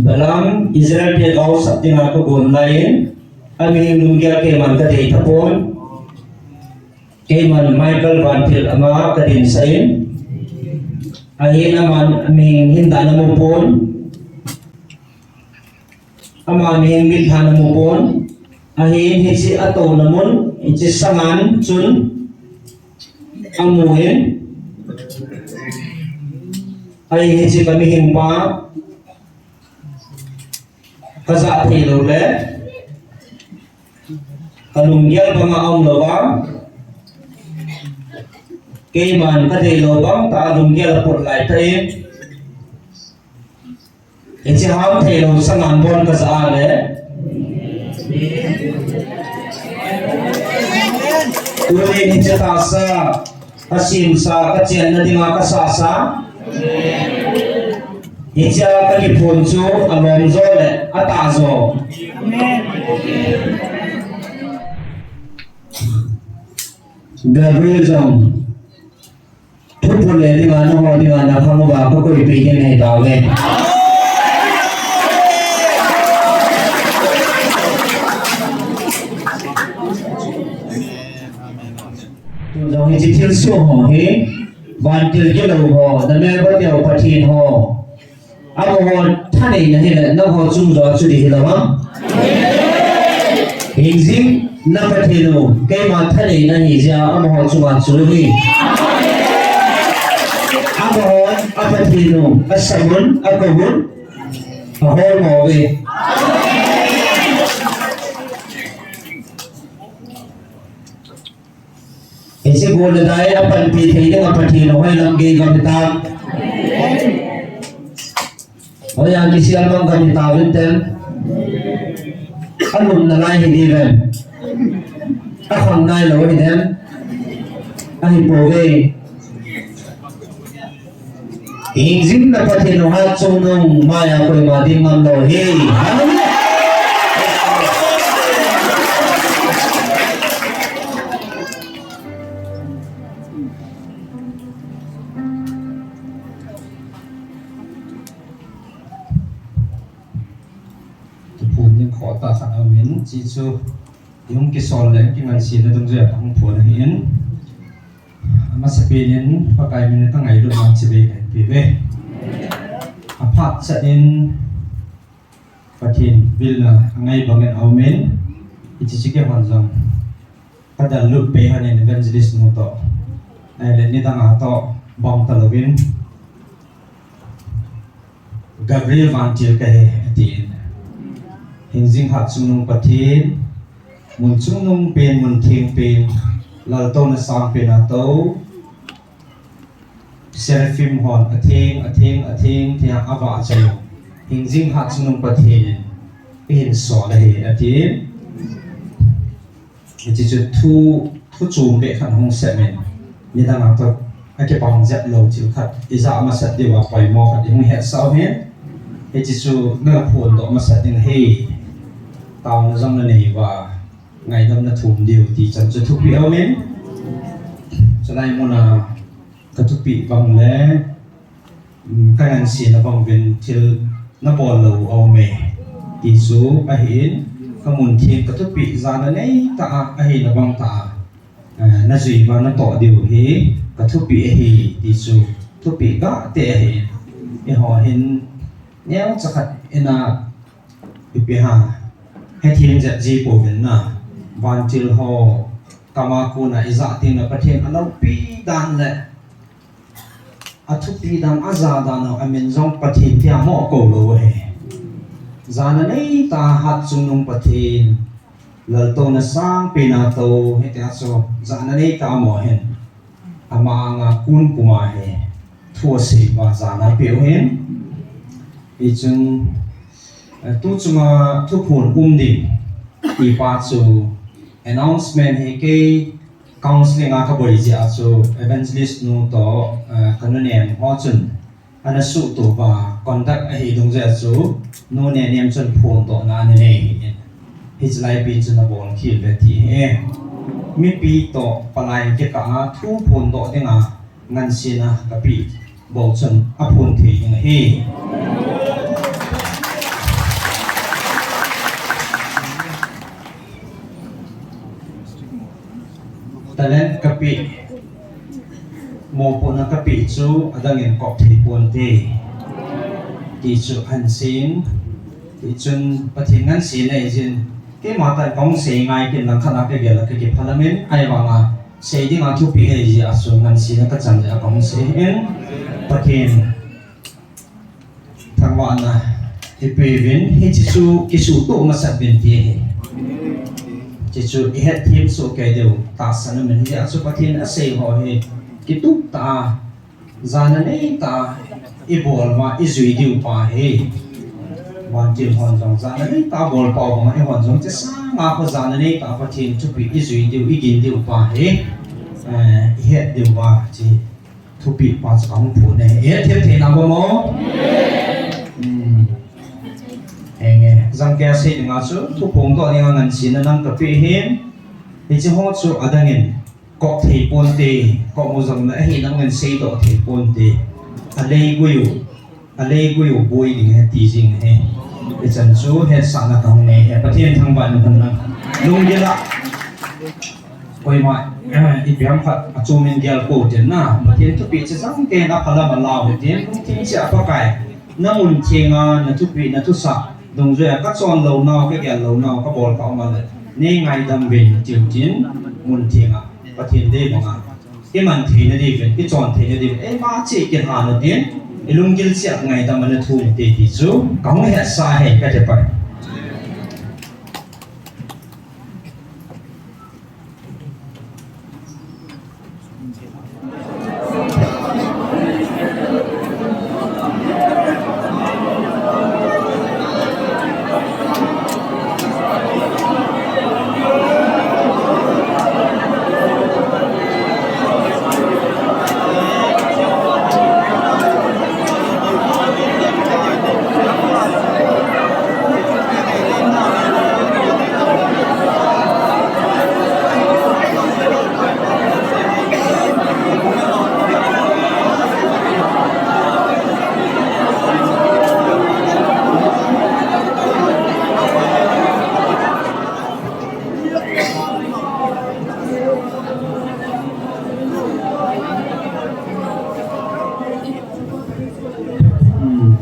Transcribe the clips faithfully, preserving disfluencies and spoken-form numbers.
Balam Israel te gaosap dinga kagon lai in, amihing lunggel keiman kadei tapon, keiman Michael Vantil ama kadinsah in, ahin aman amihing hin dan amu pon, ama mihing mit dan amu pon, ahin hiche atouna mun, hiche sangan chun amu in, ahin hiche kamihing pa, kajah thei lou le, kalunggel banga aum louva, keiman kadei lou bang tah a lunggel apot lai tah in, hiche ham thei lou sangan bon kajah a le, tuni hiche tahsa, kasemsa, kachenna dinga kasahsa, hichea kakiphon chu alom jo le atah jo. Gabriel jong thuphon le dinga naho dinga nakhang uva kakoipeh ding ahi tauve. Tun jong hiche thilsoh ho hi, vantil gilou ho, namel vateu Pathen ho, amaho thaneina hile nangho chung joh a chu ding hilou ham? Hingjing na Pathen u, keima thaneina ahi jeh a amaho chunga chu hi. Amaho a Pathen u, asamun, akouvun, ahol mouve. Hiche gol le dai a panpi thei dinga Pathen u hoilam gei gam hitam. Hoiya kisel bang gam hitauvin tem. Alum nalai hi diuvem? Akhang nailou hi dem? Ahipouve. Hingjing na Pathen u hatchungnung maiya koima ding ngamlou ahi. Hallelujah. Kiphon ding khoh tah khat aumin, hiche chu hung kisol le kingansena dungjuia kahung phon ahin. Amasapen in Pakai min a kangailutna chibai kahin peuve. Aphat chan in Pathen vilna angai bangin aumin, hiche chu keihon jong kadallut pei hon in, evangelist nu toh, ahile nidang a toh bang talouvin, Gabriel Vantil kahi atin. Hingjing hatchungnung Pathen, mun chungnung pen, mun theng pen, laltouna sangpen a tou, Seraphim hon atheng, atheng, atheng tia avahchoi u, hingjing hatchungnung Pathen in eihin sol ahi atin. Hiche chu thu, thu chom beh khat hung semin, nidang a toh akipang jep lou thil khat ijah masat diuva poimo khat ihung hetsah uvin. Hiche chu naphondoh masat ding ahi. Taona jong nanei uva, ngaidam nathum diu tichan chu thupeh aumin. Chulai muna kathupeh bang le, um, kangansena bang uvin thil nabol lou aume, ti chu ahin, kamun theng kathupeh jana neitah a, ahina bang tah a, eh, najui uva natoh diu hi kathupeh ahi, ti chu thupeh gah tei ahi. Eiho hin neocha khat ina ipi ham, hethem jep ji pouvin na, vantil ho kama kona ijah tengle Pathen aloupi dan le athupi dan, aja dan u, amin jong Pathen tia mo kou lou ahi. Jana neitah a hatchungnung Pathen, laltouna sangpen a tou, hitia chu jana neitah a mo hin, ama anga kun puma hi thu asei uva jana apeh u hin. Hichun, eh, tuchunga thuphon um ding ti pa chu announcement hi kei counselling a kaboi jeh a chu evangelist nu toh, eh, kanu nem ho chun ana suhto uva conduct ahi dungjuia chu nu Nenem chun phondohna ana nei ahin. Hiche laipen chun nabol khel uve ti ahi. Mipi toh palai kikah a thu phondoh dinga ngansena kapeh bou chun aphon thei ding ahi. chu adangin kop thei ponte. Ti chu ahin seiyin, ti chun Pathen ngansena ahin, keima tah kahung sei ngai kit lang khat a kagel a kakiphalam in, ahivanga sei dinga thupeh ahi jeh a chu ngansena kachan jeh a kahung sei in, Pathen thangvahna ipeuvin, hiche chu kisuhtoh masat uvin ti ahi. Hiche chu ihet them soh kei diu tahsan aum in, hijeh a chu Pathen asei ho hi kitup tah a, jana neitah a ibol uva ijui diu pa hi. Vantil hon jong jana neitah a bol pau banga eihon jong hiche sanga kho jana neitah a Pathen thupeh ijui diu, igin diu pa hi. Eh, ihet diu va hiche thupeh pa chu kahung phut e. Ihet them thei nam uvam? Hmm. Henge, jangkei a sei dinga chu thuphongdoh dinga ngansena nang kapeh ahin. Hiche ho chu adangin kop thei ponte, kop u jongle ahi nangin seidoh thei ponte. Aleigui u, aleigui u boi ding ahi ti jing ahi. Hichan chu hetsahna kahung nei e, Pathen thangvahna hung nang. Lunggil a koima, eh, ipi ham khat achom in gel pou tin na, Pathen thupeh chu jangkei in aphalam a lau hitin, lungthim cheh a Pakai, na mun thenga, na thupeh, na thusah dungjuia kachon lou nau, kagel lou nau, kabol kha um a le, nei ngaidam uvin tiu tin, mun thenga Pathen dei banga iman theina diuvin, ichon theina diuvin, eima cheh kilhana din, ilunggil cheh a ngaidam ana thum te ti chu kahung hetsah ahi, kati pai. Hmm.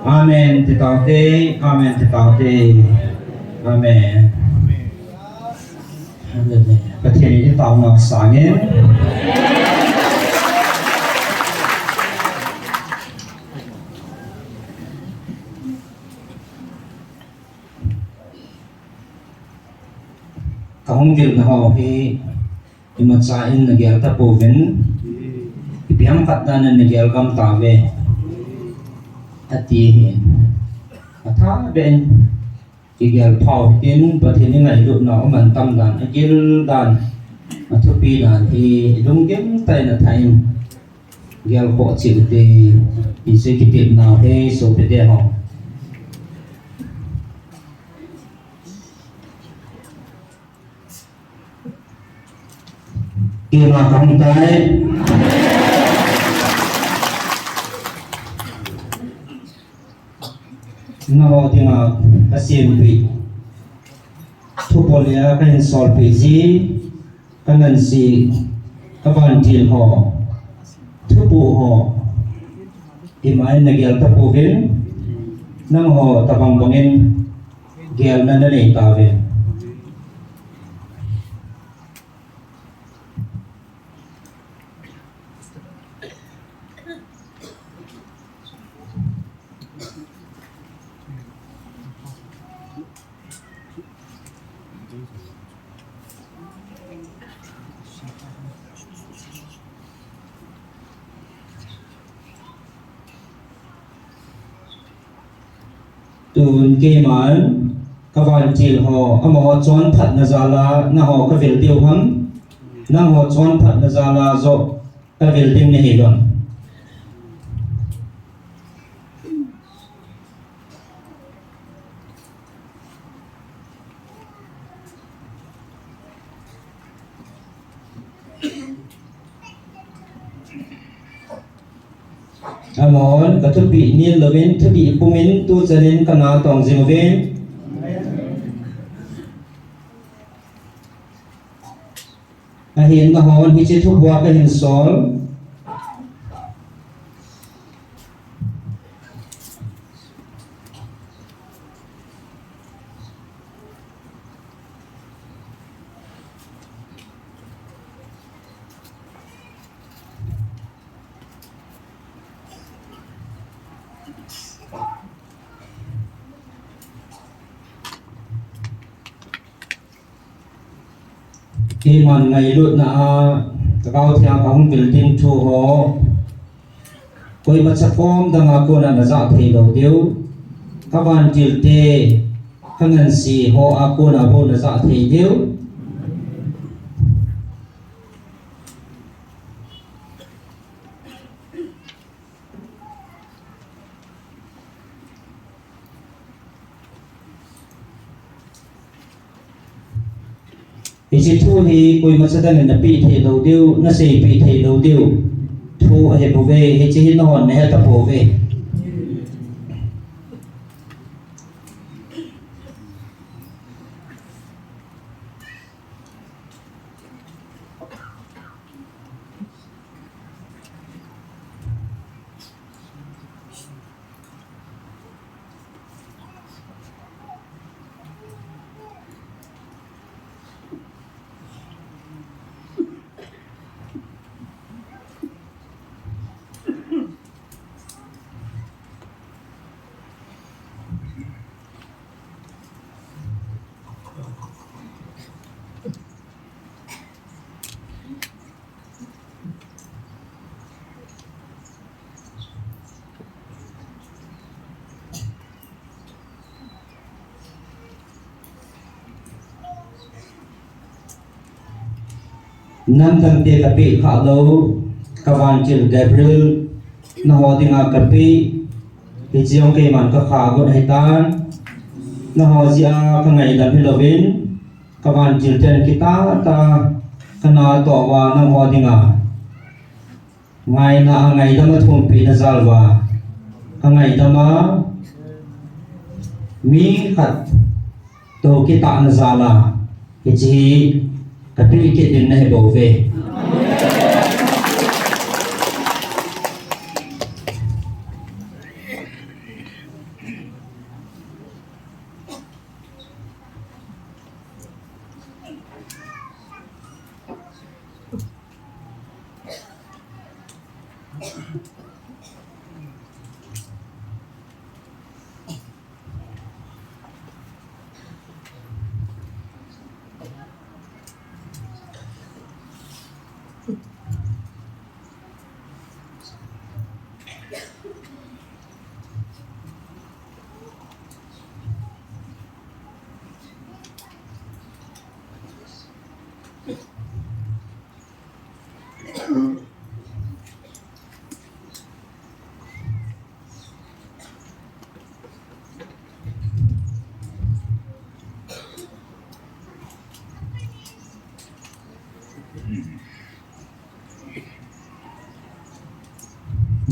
Amen ti taute, amen ti taute. Amen. Hallelujah. Pathen in i taona sangin. Ka hung vilna ho hi imacha in na gel tapouvin, ipi ham khat dan in na gel gam tauve, ati hi. Atha beh in kigel phau hitin, Pathen i ngailutna u mantam dan, agil dan, athupi dan hi lunggim tah in atha in gel khoh cheh ute, ti chu kitepna u ahi, sopite ho. Keima kahung tai. Nangho dinga kasempeh, thupi leh a kahin solpeh ji, ka ngansi, ka vantil ho, thupi ho, ima in na gel tapouvin, nangho tabang bang in gelna na nei tauvin. Tun keiman ka vantil ho, amaho chonphatna jal a nangho ka vil diu ham? Nangho chonphatna jal a joh ka vil ding nahi lou. Amahon ka thupeh nit louvin, thupeh pumin tuchan in ka natong jing uvin. Ahin nahon hiche thupha kahin sol. Keiman ngailutna a, ka kau thia ka hung vil ding thu ho, koima cha kom dang a kona na ja thei lou diu, ka vantil te, ka ngansi ho a kona bou na ja thei diu. Hiche thu hi koima cha dang in na pe thei lou diu, na sei pe thei lou diu. Thu ahi bou ve, hiche hi na hon na he ta bou ve. Namdang te ka pe kha lou, ka vantil Gabriel, na ho dinga ka pe, hiche jong keiman ka kha got ahi tan, na ho jeh a ka ngaidam hi louvin, ka vantil ten kitah tah, ka na toh uva na ho dinga. Ngaina a ngaidam a thumpina jal uva, ka ngaidam a mi khat toh kitahna jal a, hiche hi ka pe kit ding na hi bou ve.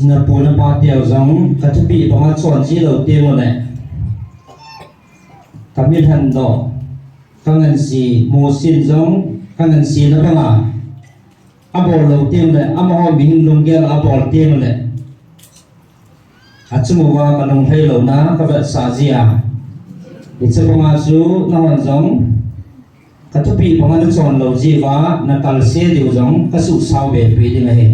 Na pu na pa teu jong ka thupeh banga chon ji lou teng uleh, ka mi lhen doh, ka ngansi, musin jong ka ngansi na banga abol lou teng uleh, amaho mihem lunggel abol teng uleh, achung uva ka lunglhai louna ka vetsah jia. Hiche banga chu nahon jong ka thupeh banga na chon lou jiuva na kalse diu jong ka suhsao be pi ding ahi.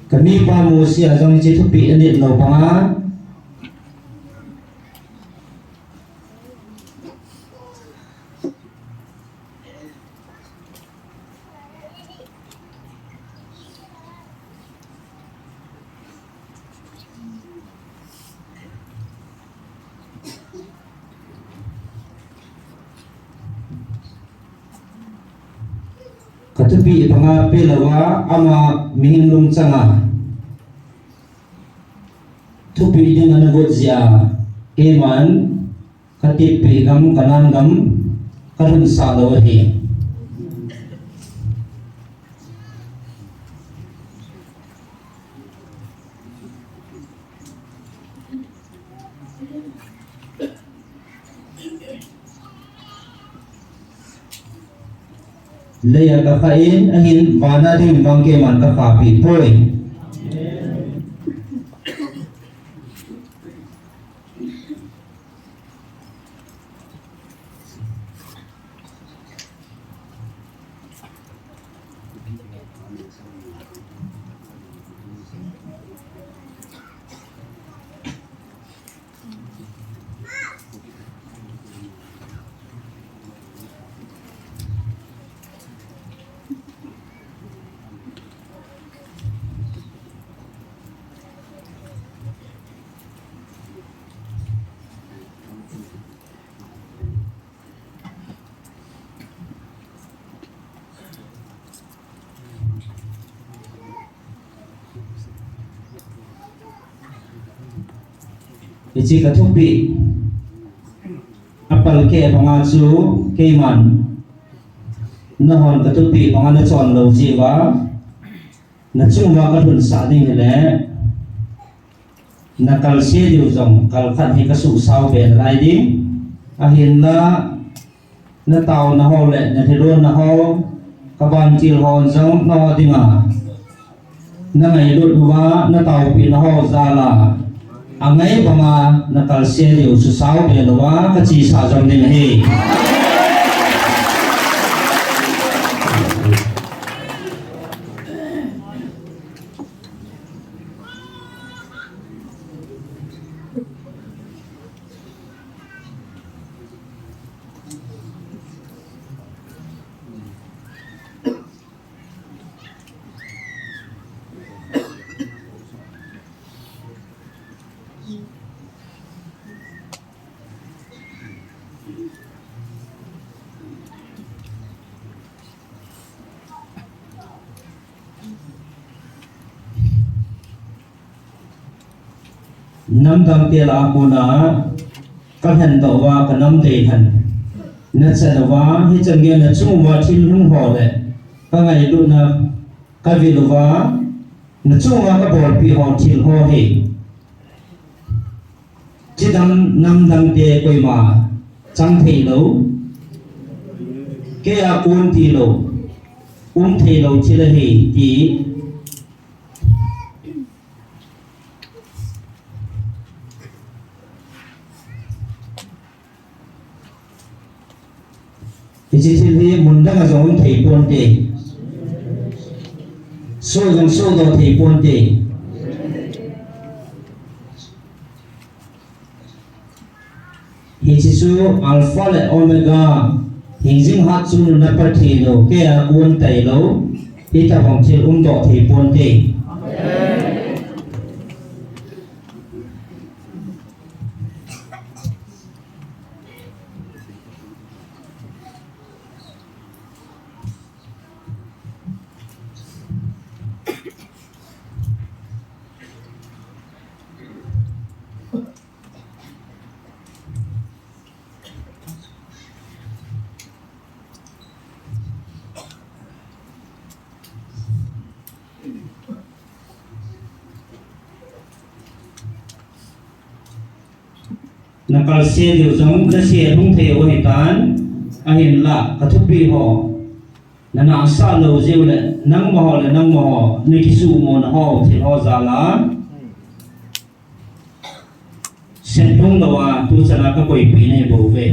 Ka mipa musi a jong hiche thupeh na nit lou banga ka thupeh banga pe louva ama mihem lungchang a thupeh ding ana got jia, keiman ka tippeh gam, ka nan gam ka lhunsah lou ahi. Leiya ka kha in, ahin vana ding vang keiman ka kha pi poi. Hiche ka thupeh a palkeh banga chu keiman nahon ka thupeh banga na chon lou jeh uva, na chung uva ka lhunsah ding hile, na kalse diu jong kal khat hi ka suhsao be nalai ding. Ahinla, na taona ho le na thilon na ho, ka vantil hon jong na ho dinga na ngailut uva, na taopeh na ho jal a, angai banga na kalse diu suhsao be louva ka chesa jom ding ahi. Namdang te lah a kona ka lhen doh uva ka nam dei lhen na chan uva, hichan gei na chung uva thil hung ho le ka ngailutna ka vil uva, na chung uva ka bolpeh ho thil ho hi chidang namdang te koima chang thei lou, kei a kon ti lou, um thei lou thil ahi ti. Hiche thil hi mun dang a jong um thei ponte. Soh jong sohdoh thei ponte. Hiche chu Alpha le Omega, hingjing hatchungnung Pathen u, kei a kon tailou, hitobang thil umdoh thei ponte. Na kalse diu jong na se lhung thei u ahitan, ahinla ka thupeh ho na nahsah lou jeh u le nangma ho le nangma ho na kisuhmo na ho thil ho jal a sep lhung lou a tuchan a ka koipeh nahi bou ve.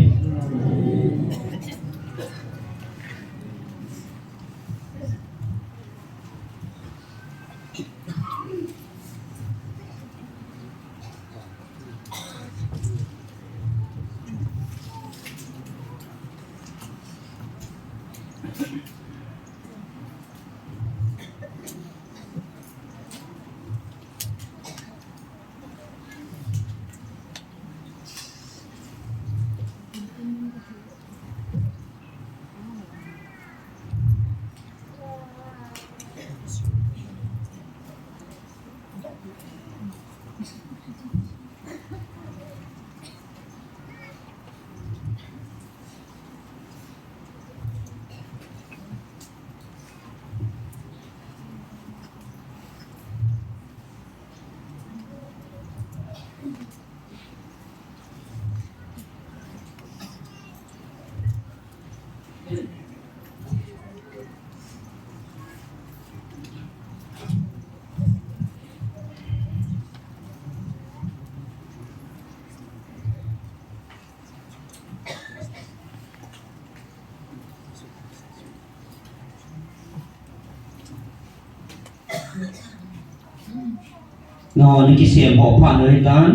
Nangho nakisem ho phat u ahitan.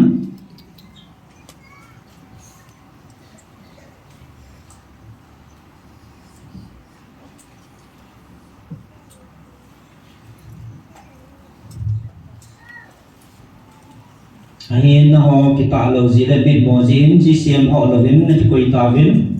Ahin nangho kitah lou jeh le mitmo jeh in, jisem ho louvin nakikoi tauvin.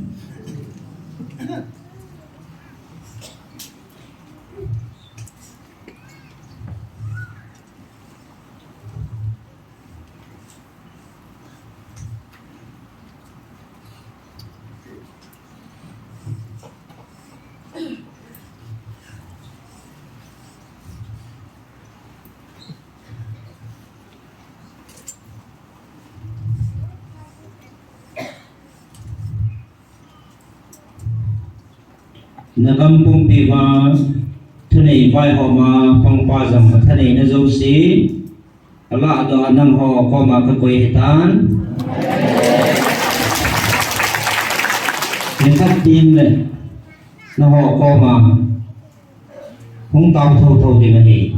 Nagam pumpi uva thanei vaihom a pangpa jong athaneina jouse, kalahdoh a nangho koma kakoi ahitan. Nikhat tengle nangho koma hung tao thotho ding ahi.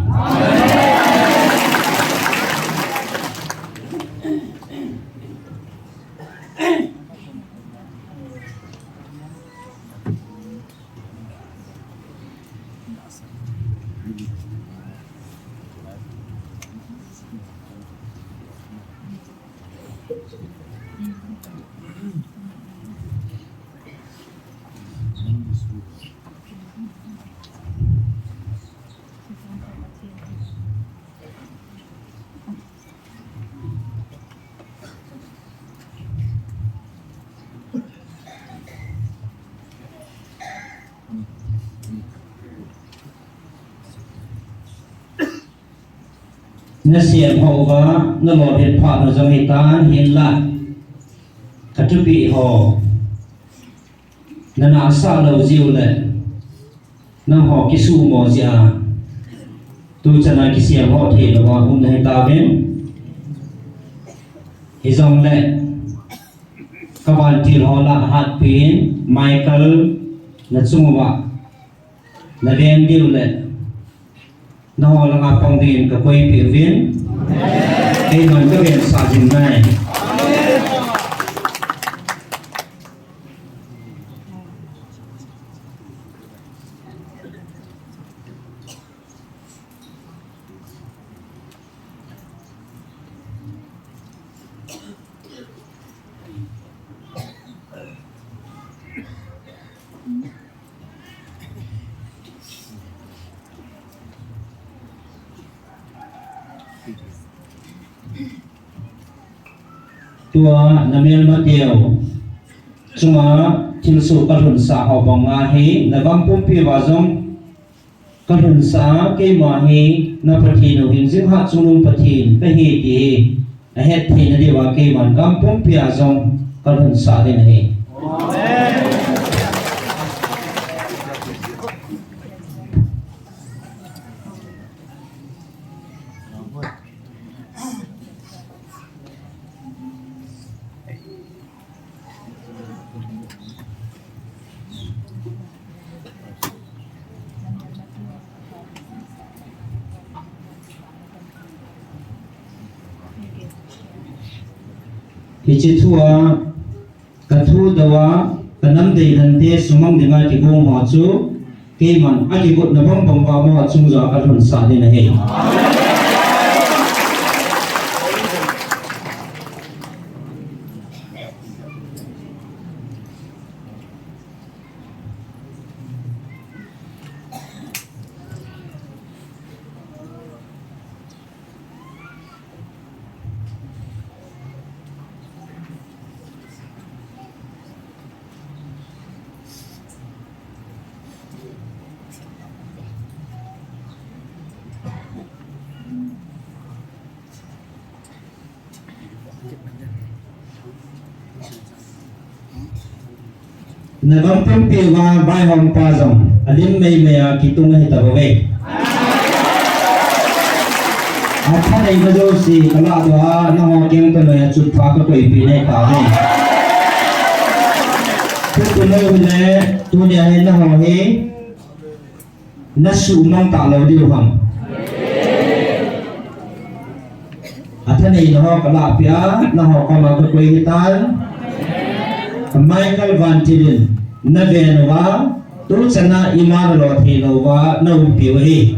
Nasem hou uva nalolhin phat na jong hitan, hinlah kathupeh ho nanahsah lou jiu le nangho kisumo jeh a tuchan a kisem ho thei louva um nahi tauvin. Hijongle kavantil ho lah hatpeh in Michael nachung uva naven diu le nangho langa pang dingin kakoipeh uvin. Keiman kavensah jing nai. Tua namelmateu chunga thilsoh kalhunsah ho banga hi nagam pumpi uva jong kalhunsah a, keima hi na Pathen u hingjing hatchungnung Pathen kahi ti hi ahetthei na diuva keiman gam pumpia jong kalhunsah ding ahi. Hiche thua kathu doh a kanam deidan te sumang dinga kigong ho chu keiman akigotna bang bang uva ama chung uva kalhunsah ding ahi. Nagam pumpi uva vaihom pa jong alim meimei a kitung ahi tabouve. Athaneina jouse kalahdoh a nangho keng kanoiya chutpha kakoipeh nai tauve. Tutu nau hile tunia hi nangho hi nasuhmang talou diu ham? Athaneina ho kalahpeh a, nangho koma kakoi hitan. Michael Vantil in naven uva, tuchan a ima nalo thei louva naumpiu ahi.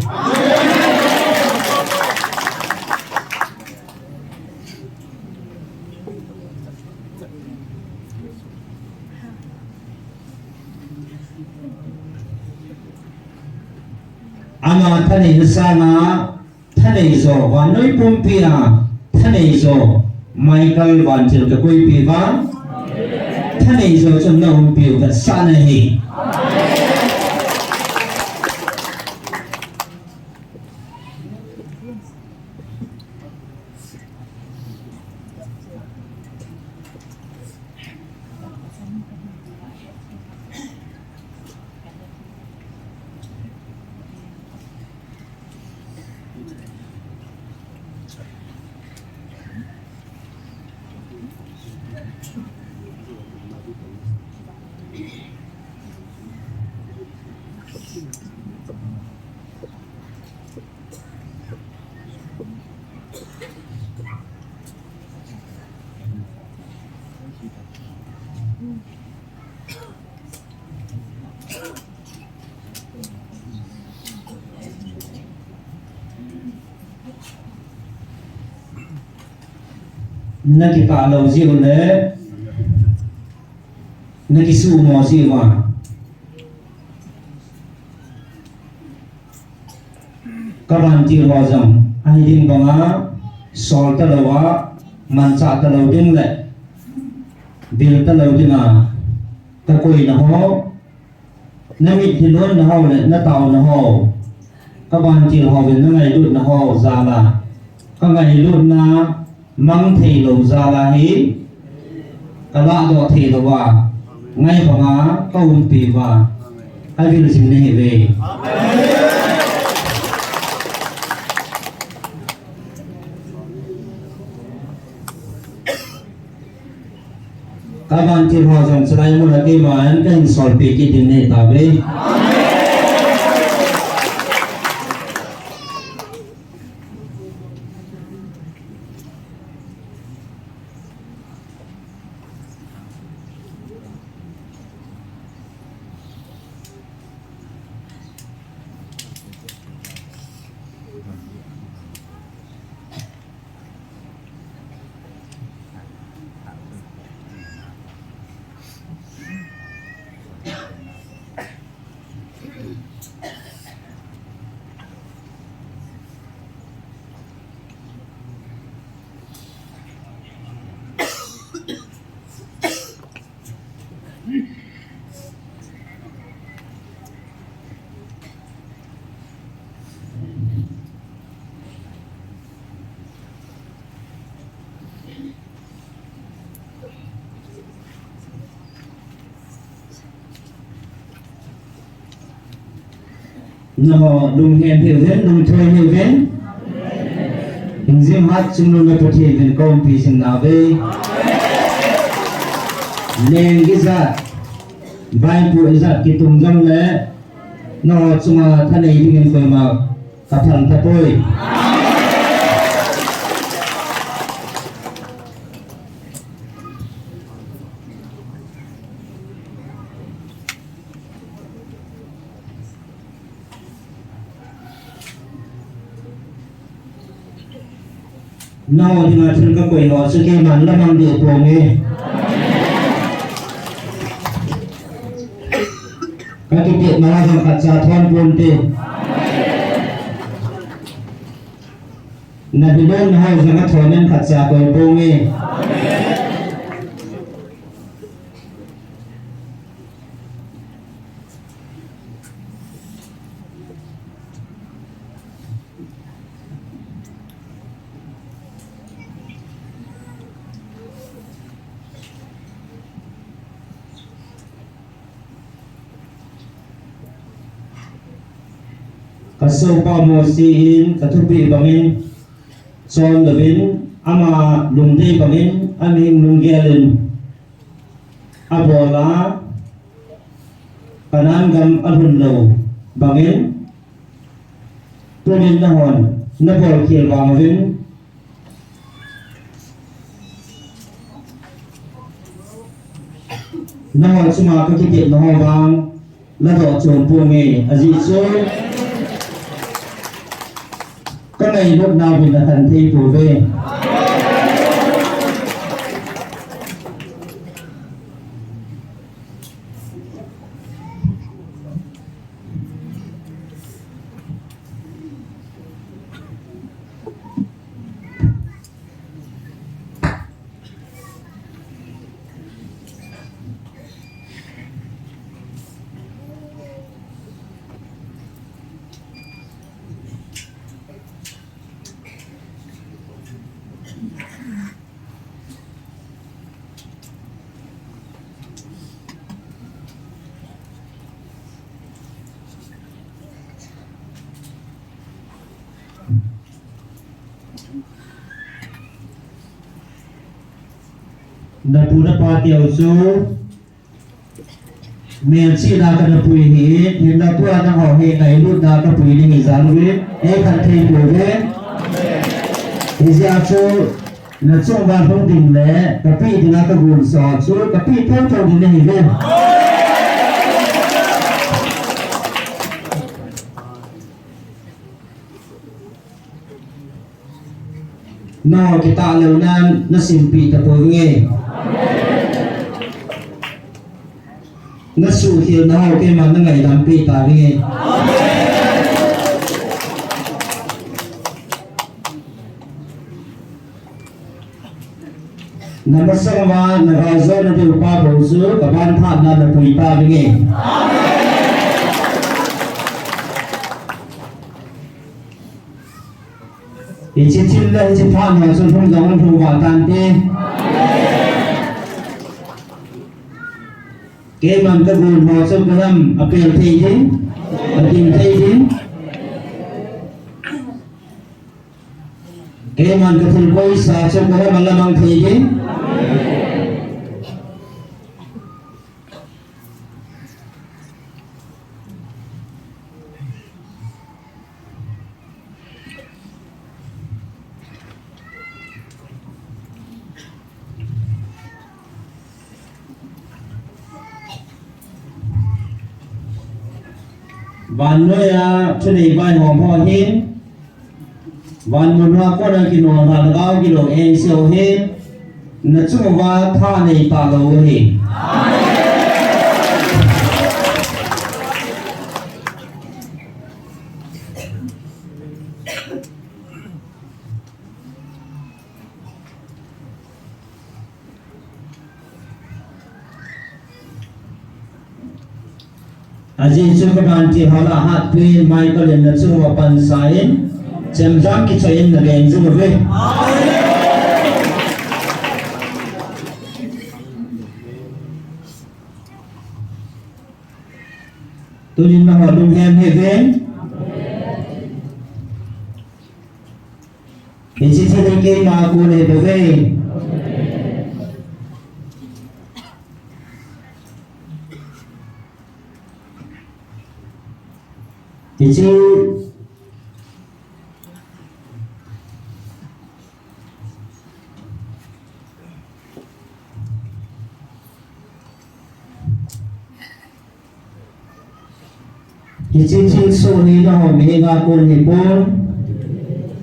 Ama thaneina sanga thaneijo, vannoi pumpia thaneijo Michael Vantil kakoipeh uva, thaneijo chun naumpiu vetsahna ahi. Nakitah lou jeh u le, nakisuhmo jeh uva. Ka vantil ho jong, ahi ding banga, sol talou a, manchah talou ding le, bil talou dinga, kakoina ho, namit hilonna ho le, nataona ho, ka vantil hovin nangailutna ho jal a, ka ngailutna, mang theilou jal a hi, ka lahdoh theilou a, ngai banga ka umpi uva, ka vil jing nahi uve. Ka vantil ho jong chulai mun a keiman kahin solpeh kit ding nahi tauve. Nangho lunghem hiuvin, lungthoi hiuvin. Hingjing hat chungnung le Pathen in kaumpi jing nauve. Leng ijat, vaipo ijat kitung jongle, nangho chunga thanei dingin koima kathangtapoi. Nangho dinga thil kakoi ho chu keiman lamang deh ponge. Kakipehna ho jong khatcha thon ponte. Nahilonna ho jong athon in khatcha koi ponge. Kasopa Mosi in kathupeh bangin, chonlouvin, ama lungdei bangin, amihing lunggel in abol a, Canaan gam alhun lou bangin, tunin nanghon nabolkhel vang uvin, nangho chunga kakitepna ho vang ladoh chom ponge, ajeh chu kangailutna uvin nakhen thei pouve. Napu napa teu chu melchihna kana pui ahi, hinla tua nangho hi ngailutna kapui nahi jal uvin, eikhen thei pouve. Hijeh a chu nachung uva lhung ding le kapeh dinga kagonsa chu kapeh thotho ding nahiuve. Nangho kitah louna nasimpi tapouvinge. Nasuhkhel nahou keiman nangaidam pi tavinge. Namasang uva nagaljo nadiu pa bou chu kavan phatna napui tavinge. Hiche thil le hiche phat ho chu lhung jong lhung val tante. Keiman kagon ho chu kalam apel thei din, adim thei din. Keiman kathil koisa chu kalam alamang thei din. Vannoiya thunei vaihom ho hin, vanmun a kona kinolna lhagao gilou angel ho hin, nachung uva thanei talou u ahi. Ajeh chu kavantil ho lah a hatpin Michael in nachung uva pansan, chemjam kichoi in naleng jing uve. Tunin nangho lunghem hih uvin. Hiche thil hi keima kon ahi bouve. Hiche Hiche thilsoh hi nangho mihem a kon hipon,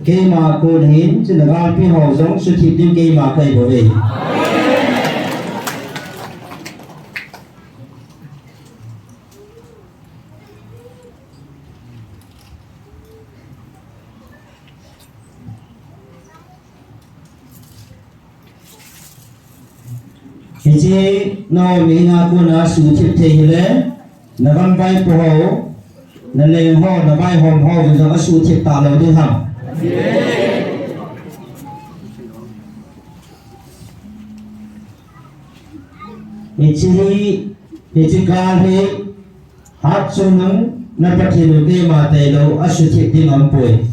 keima kon ahin, chule galpi ho jong suthip ding keima kahi bouve. Hiche nangho mihem a kona suthip thei hile, nagam vaipo ho, naleng ho, navaihom ho, jong asuthip talou ding ham. Hiche hi, hiche gal hi, Hatchungnung na Pathen u keima tailou, asuthip ding aumpoi.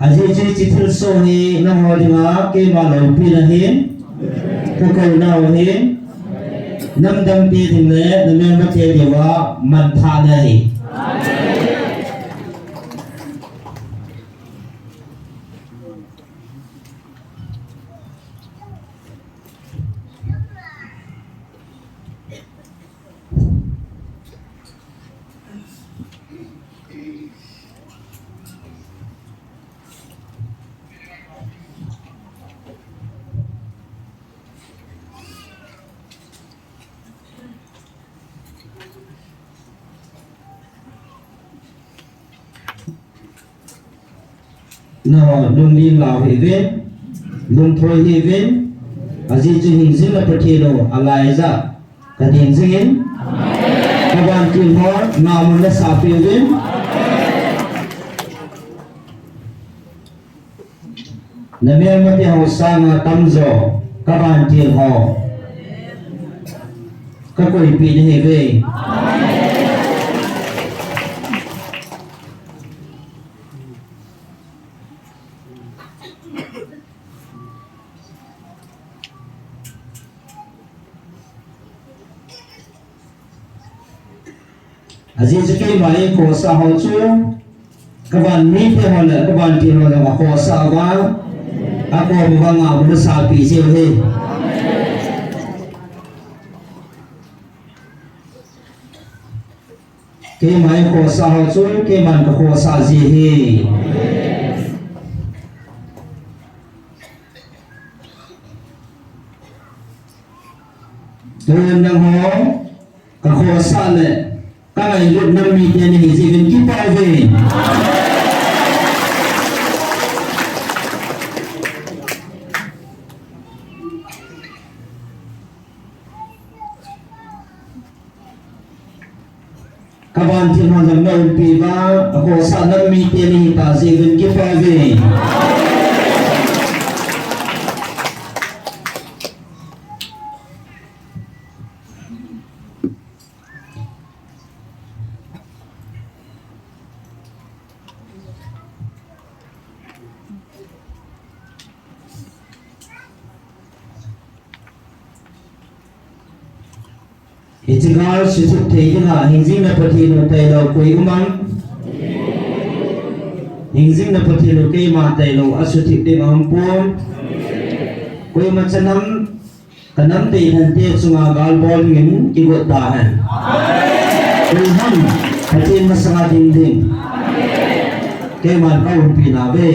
Ajeh chu hiche thilsoh hi nangho dinga keima loupina ahin, kakouna u ahin, namdangte ding le namelmate dinga manthahna ahi. Nangho lunglim lau hih uvin, lungthoi hih uvin, ajeh chu hingjing le Pathen u Elijah kadin jingin, kavantil ho namun nasah peh uvin. Namelmate ho sanga tamjo kavantil ho kakoipeh nahiuve. Ajeh chu keima eikhohsah ho chu, kavan mite ho le kavantil ho jong akhohsah uva, Akom vanga um nasapi jeh uve. Keima khohsah ho chu keiman kakhohsah ji ahi. Tun nangho kakhohsah le kangailut nam mite nahi jeh uvin kipah uve. Kavantil ho jong naumpi uva, akhohsah nam mite nahita jeh uvin kipah uve. Hiche gal suthip thei dinga hingjingna Pathen u tailou koi um am? Hingjingna Pathen u keima tailou asuthip ding aumpon. Koima chanam kanam deilhen te chunga gal bol dingin kigot tahen. Koi ham Pathen masanga ding ding? Keiman kaumpi nauve.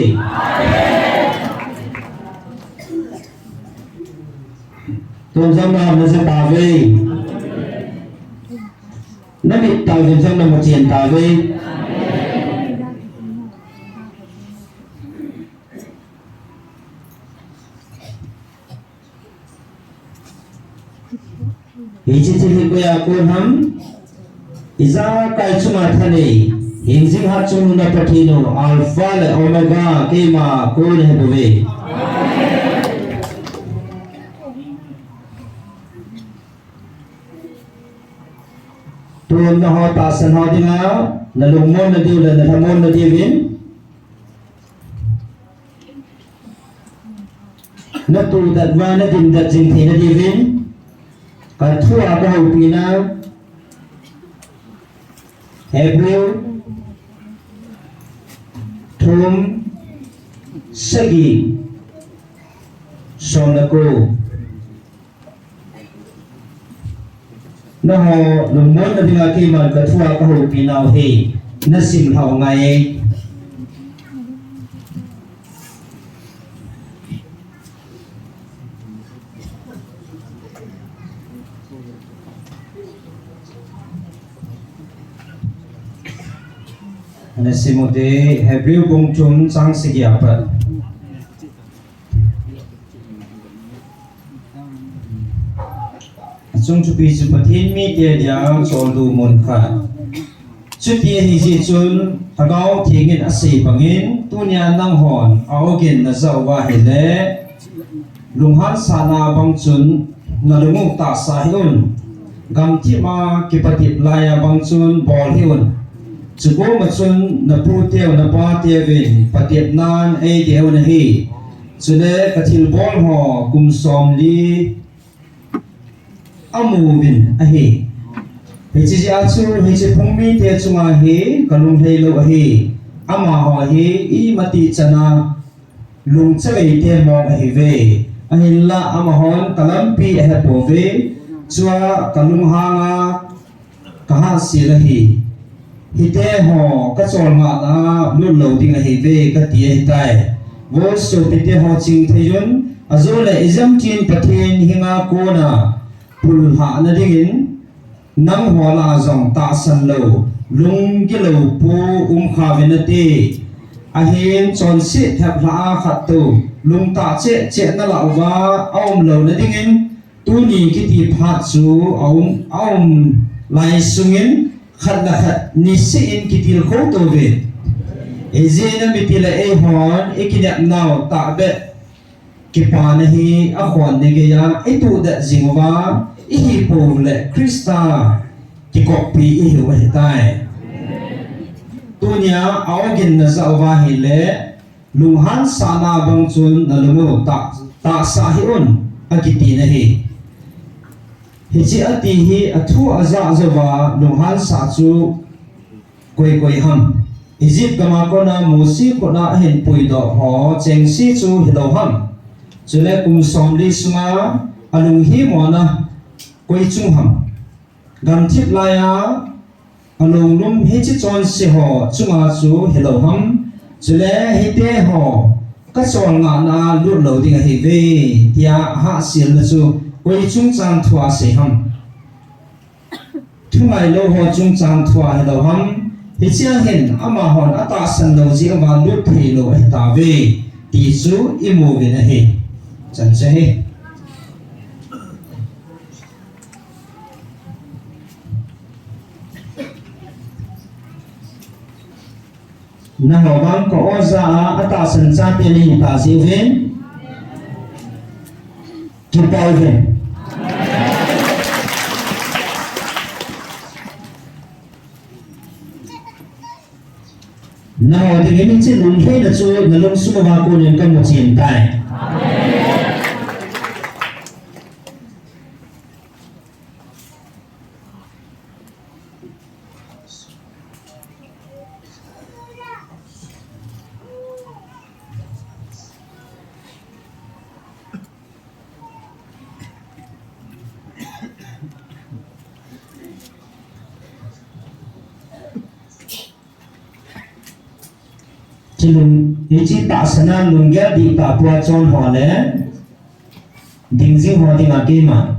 Tun jong na naja tauve. Namit tauvin jong namu chen tauve. Hiche thil hi koiya kon ham? Ijakai chunga thanei, hingjing hatchungnung na Pathen u, Alpha le Omega, keima kon ahibouve. Tun nangho tahsan ho dinga, nalungmon nadiu le nalhamon nadiuvin, natudet uva nadindet jing theina diuvin, kathua kahoupina, Hebrew thum, sagi, som le ko. Nangho lungmonna dinga keiman kathua kahoupi nau hi nasim lhau ngai e. Nasim ute, Hebrew bung thum chang sagi a pat. Achung thupi chu Pathen mite dia choldo mun khat. Chuti ahi jeh chun Lhagao Theng in asei bangin, tunia nanghon a-ogin najah uva ahile, lunghansahna bang chun nalung u tahsah hih un. Gamthip a kipatep lai a bang chun bol hih un. Chukoma chun naputeu napateuvin patepnan eidei un ahi. Chule kathilbol ho kum somli amuvin ahi. Hiche jeh a chu hiche phung mite chunga hi kalung lheilou ahi. Amaho hi imatih chana lungchavei te mong ahiuve. Ahinla amahon kalampi ahepouve. Chua kalunghanga kahahsel ahi. Hiteho kacholngahna a lut lou ding ahiuve kati ahitai. Vo sopite ho chingtheiyun, ajole ijemtin Pathen henga kona pullhahna dingin, nangho lah a jong tahsan lou, lunggil lou pu umkha uvin nate. Ahin chonset theplhah a khattou lungtah cheh cheh nalah uva aumlouna dingin, tuni kiti phat chu aum, aum lai sungin khat le khat niseh in kitilkhou tou ve. Ijeh inem itile eihon ikinepnau tahbeh kipana hi akhonna geiya ituhdet jing uva, ihi poule Christa kikoppi ihiu ahitai. Tunia a-ogin najah uva ahile, lunghansahna bang chun nalung u tah, tahsah hih un, akitina ahi. Hiche ati hi athu ajah jouva lunghansah chu koi koi ham? Egypt gama kona Mosi khutna ahin puidoh ho chengse chu hilou ham? Chule kum somli sunga alunghimona koi chung ham? Gamthip laiya alonglum hiche chonse ho chunga chu hilou ham? Chule hite ho kacholngahna a lut lou ding ahiuve, tia ahahselna chu koi chungchang thua asei ham? Thungailou ho chungchang thua hilou ham? Hichea hin amahon atahsan lou jeh uva lut theilou ahitauve, ti chu imu uvin ahi. Chan chu ahi. Nangho vang ka-o ja a atahsan chate nahi tah jeh uvin, kipah uvin. Nangho dingin hiche lungheina chu nalungsung uva konin kamu chen tai. Chuleh, hiche tahsan a lunggel dihtah pua chon ho le, ding jing ho dinga keima,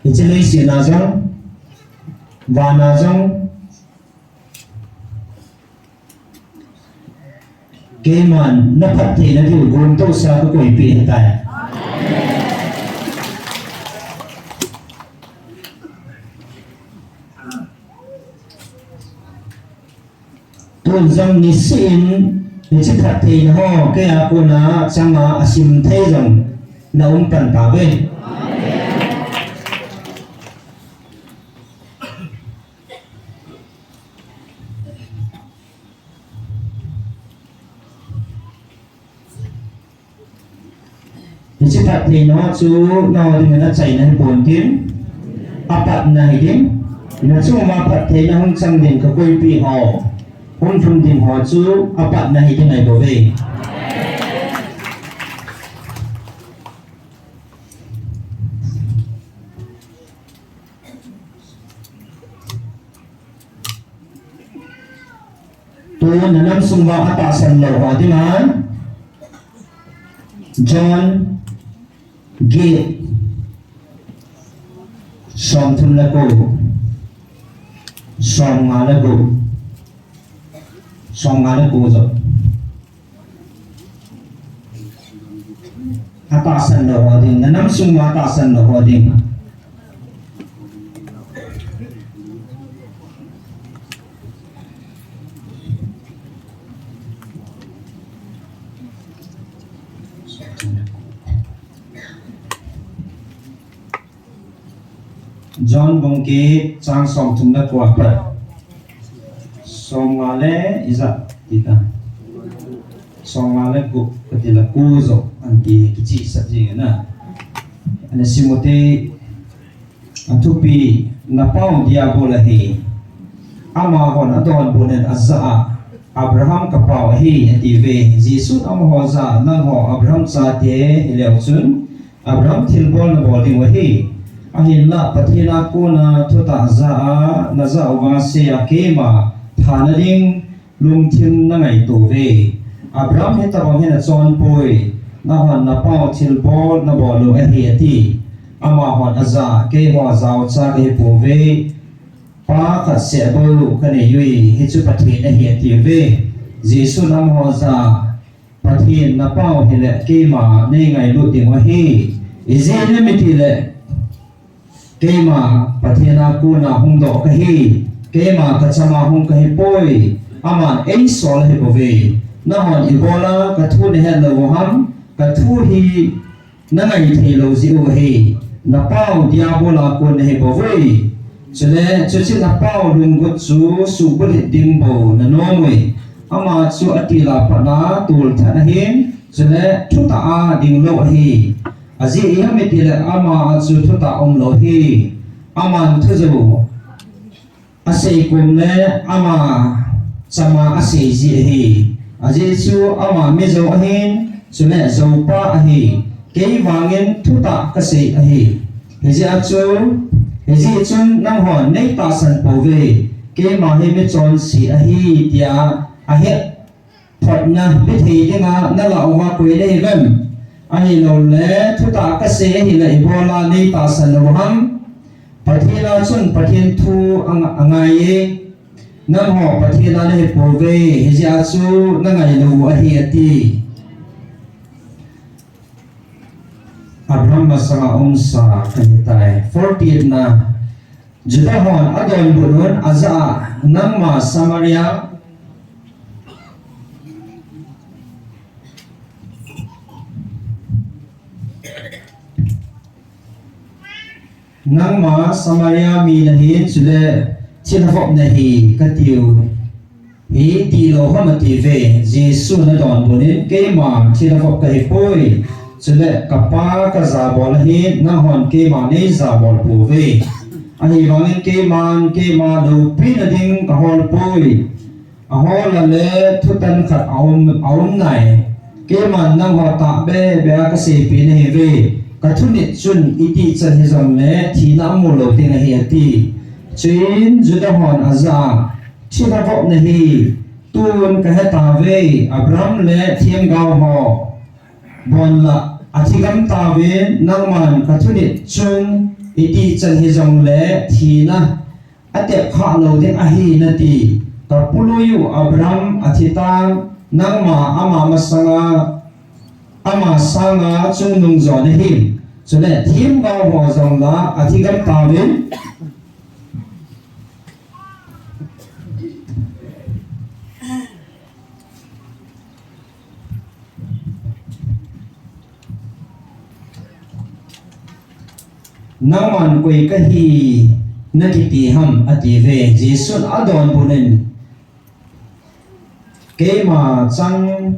hiche leiset a jong, van a jong, keiman na phattheina diu gomtohsa kakoipeh ahitai. Tun jong niseh in hiche phattheina ho keia kona changa asim thei jong na um pan tauve. Hiche phattheina chu nangho dingin achaina hipon tin, apatna hiding, nachung uva phattheina hung chang ding kakoipeh ho, hung lhung ding ho chu apatna hiding ahibouve. Tun nanam sung uva atahsan lou ho dinga, John get, somthum le ko, somnga le gup, somnga le ko jong. Atahsan lou ho ding, nanam sung uva atahsan lou ho ding. John bung get chang somthum le ko apat. Somnga le ijat ti ta. Somnga le gup kati le ko jong ahi ti kichehsah jing ahi. Ana sim u hite, athupi, napau Diabol ahi. Amahon adonbut in ajah a, Abraham kapau ahi, atiuve. Jesun amaho jah a, nangho Abraham chate hileu chun, Abraham thilbol nabol diu ahi. Ahinlah Pathen a kona thutah jah a najah uva sei a keima thana ding lungthim nangaito uve. Abraham hitobang hi nachonpoi. Nahon napau thilbol nabol u ahi, ati. Amahon ajah a, keiho jaocha kahipouve. Pa khat seh bou kanei uve, hichu Pathen ahi, atiuve. Jesun amaho jah a, Pathen napau hileh keima neingailut diu ahi. Ijeh inem itile, keima Pathen a kona hungdoh kahi, keima kachama hung kahipoi, aman eisol ahibouve. Nahon ibola kathu nahet lou u ham, kathu hi nangai theilou jeh u ahi, napau Diabol a kon nahibouve. Chule, chuche napau lunggot chu suhbulhit ding bou nanom uve. Ama chu atil a pat a tolthat ahin, chule thutah a dinglou ahi. Ajeh iham itile ama a chu thutah umlou ahi. Aman thujou asei kom le ama chama asei ji ahi. Ajeh chu ama mijou ahin, Chule joupa ahi, kei vangin thutah kasei ahi. Hijeh a chu, hijeh chun nanghon neitahsan pouve, keima hi michonse ahi, tia ahet photna bithei dinga nalah uva koi nahiuvem? Ahilouleh, thutah kasei ahileh ibola neitahsan lou ham? Pathen a chun Pathen thu anga-, angaiye. Nangho Pathen a nahipouve, hijeh a chu nangailou u ahi, ati. Abraham masanga umsa kahitai. Forty-eight na, Judah hon adonbut un ajah a, nangma Samaria, nangma Samaria mi nahin, chule thilha vop nahi katiu hi dihlou ham atiuve. Jesun adonbut in, keima thilha vop kahipoi, chule ka Pa kajabol ahin, nanghon keima neijabol pouve. Ahivangin keiman keima loupina ding kahol poi. Ahol a le thutan khat aum, aum nai. Keiman nangho tahbeh beh a kaseipeh nahiuve. Kathunit chun itih chan hijongle thina amu lou ding ahi, ati. Chuin Judah hon ajah a, thilha vop nahi, tun kahetauve, Abraham le themgao ho bon lah athigam tauvin, nangman kathunit chun itih chan hijongle thina atep khah lou ding ahi nati. Kapului u Abraham athitan, nangma ama masanga, ama sanga chungnung jo nahi. Chule themgao ho jong lah athigam tauvin. Nangman koi kahi nakiti ham, atiuve. Jesun adonbut in, keima chang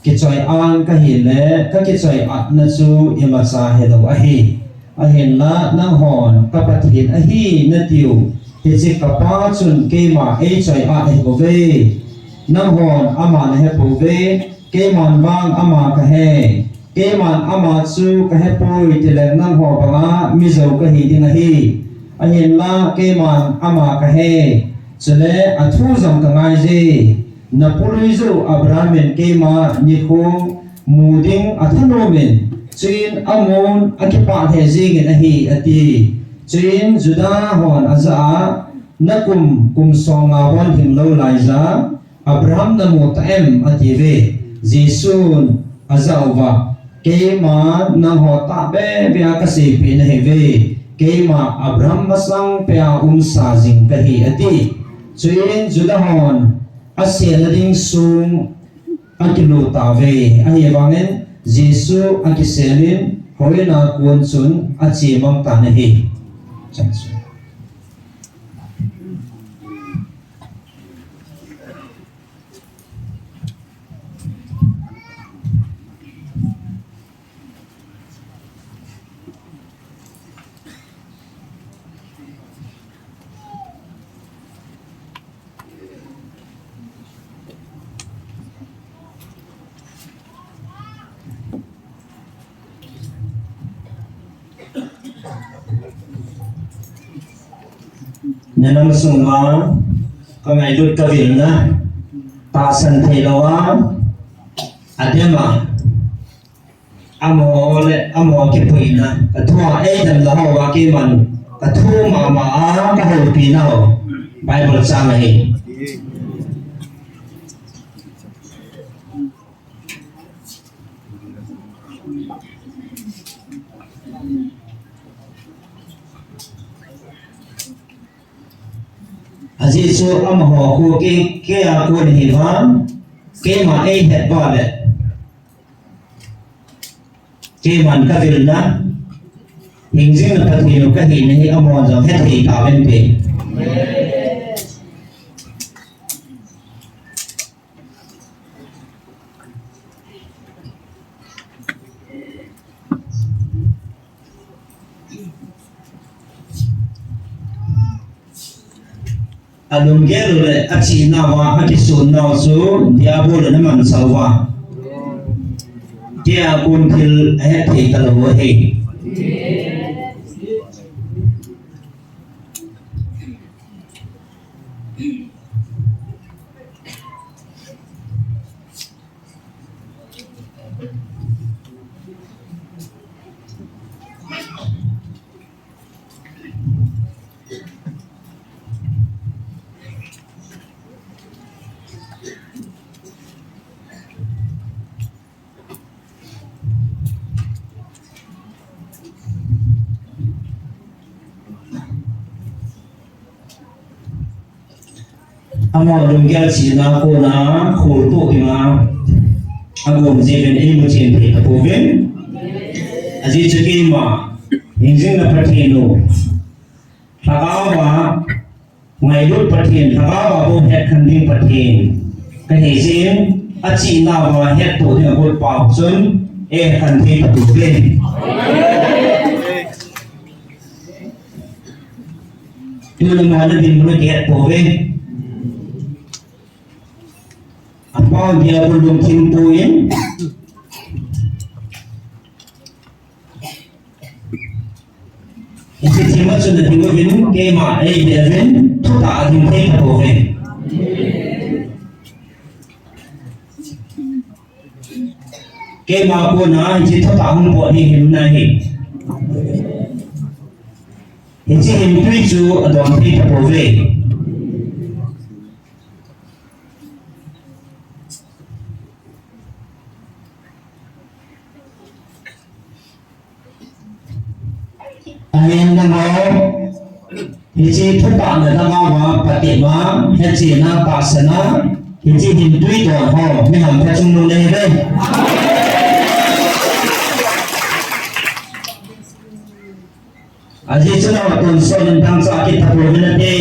kichoi-at kahile, kakichoi-atna chu imacha hilou ahi. Ahinla nanghon ka Pathen ahi natiu, hiche ka Pa chun keima eichoi-at ahibouve. Nanghon ama nahepouve, keiman vang ama kahe. Keiman ama chu kahepoi tileng nangho banga mi jou kahi ding ahi. Ahinla keiman ama kahe. Chule athu jong kangaiye. Napului u Abraham in keima nikho mu ding athanom in, chuin amun akipah lheh jengin ahi, ati. Chuin Judah hon ajah a, nakum, kum somnga hon hinglou laija Abraham namu ta em, atiuve. Jesun ajah uva, keiman nangho tahbeh beh a kaseipeh nahiuve, keima Abraham masang peh a umsa jing kahi, ati. Chuin Judah hon aselna ding sung akilut tauve. Ahivangin Jesu akiselin, houin a kon chun achemang tan ahi. Nanam sunga kangailut kavilna, tahsan theilouva, adema, amaho le amaho kipuina, kathua eidem lou houva keiman kathu mama a kahoupi nau Bible chang ahi. Ajeh chu amaho khu kei, kei a kon ahiuva, keima eihet uva le keiman kavilna, hingjing le Pathen u kahina hi amahon jong hethei tauvinte. Alunggel u le achihnauva, akisunnau chu Diabol in amanchauva. Tia kon thil ahet thei talou ahi. Ama lunggel chihna kona kholtoh dinga agom jeh uvin eimu chen thei tapouvin. Ajeh chu keima hingjingna Pathen u, lhagao a ngailut Pathen, lhagao a bou hetkhen ding Pathen kahi jeh in, achihna uva hettoh ding agot pau chun, eihetkhel thei tapouve. Tuna ama nadinmun akihet pouve. Apao dia bou lungthim poi. Hiche thim a chun ading uvin, keima eidei uvin, thutah ading thei tapouve. Keima kona hiche thutah hung pot hi himna ahi. Hiche himtwi chu adon thei tapouve. Ahin nangho, hiche thutahna lhagao a patepna, hetchenna, tahsanna, hiche himtwi don ho, mi hampha chungnung nahiuve. Ajeh chu nangho tonsot in dangchah kit tapouvin nate.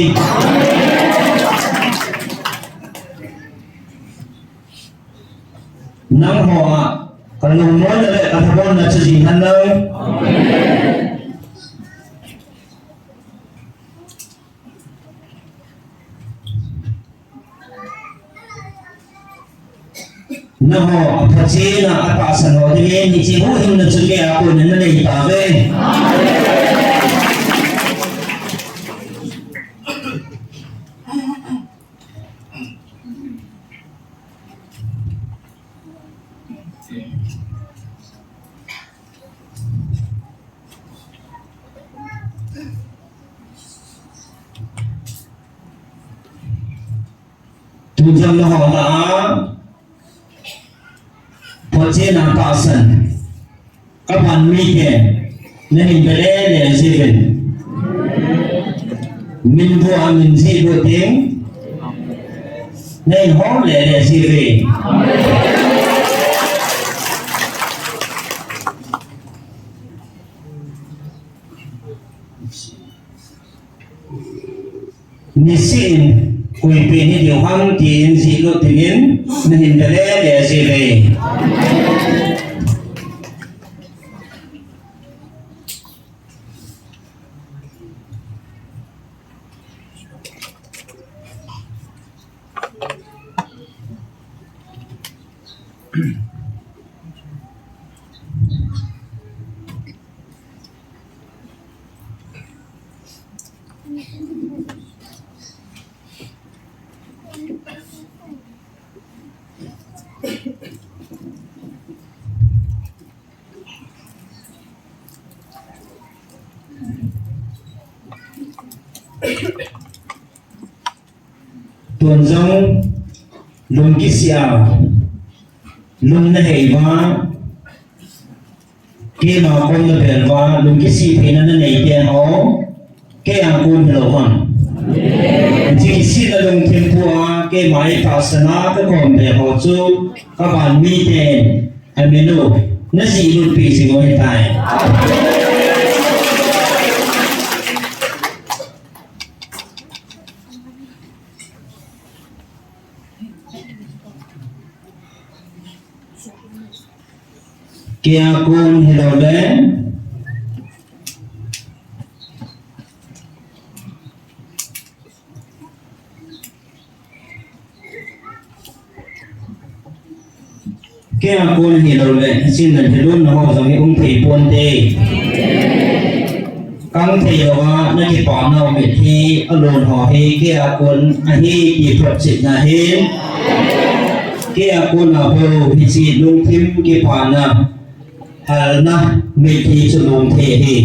Nangho a kalungmonna le kalhabolna chu jing hen lang. Nangho aphachen a atahsan ho dingin hiche huhhingna chu keia konin nanei tauve. Tujan nangho lah a phachen a tahsan kaban mite nahin ve lele jiuvin. Min bua min jih lut ding, nahin hol lele jiuve. Niseh in koipen hidiu ham tin jih lut dingin nahin ve lele jiuve. Tun jong lungkisih a lung nahei uva, keima kom nabel uva, lungkisih theina nanei te ho, keia kon hilou ham? Hiche kisihna lungthim pua keima itahsan a kakom be ho chu kaban miten amin u najih lutpeh jing u ahitai. Keia kon hilou le. Kei a kon hilou le, sin na hilou na ho jong hi um thei ponte. Kang thei lou a, na kipana u mitlhi alon ho hi, kei a kon ahi ti photchetna hin. Kei a kon a bou hiche lungthim kipana, halna mitlhi chu lom thei ahi.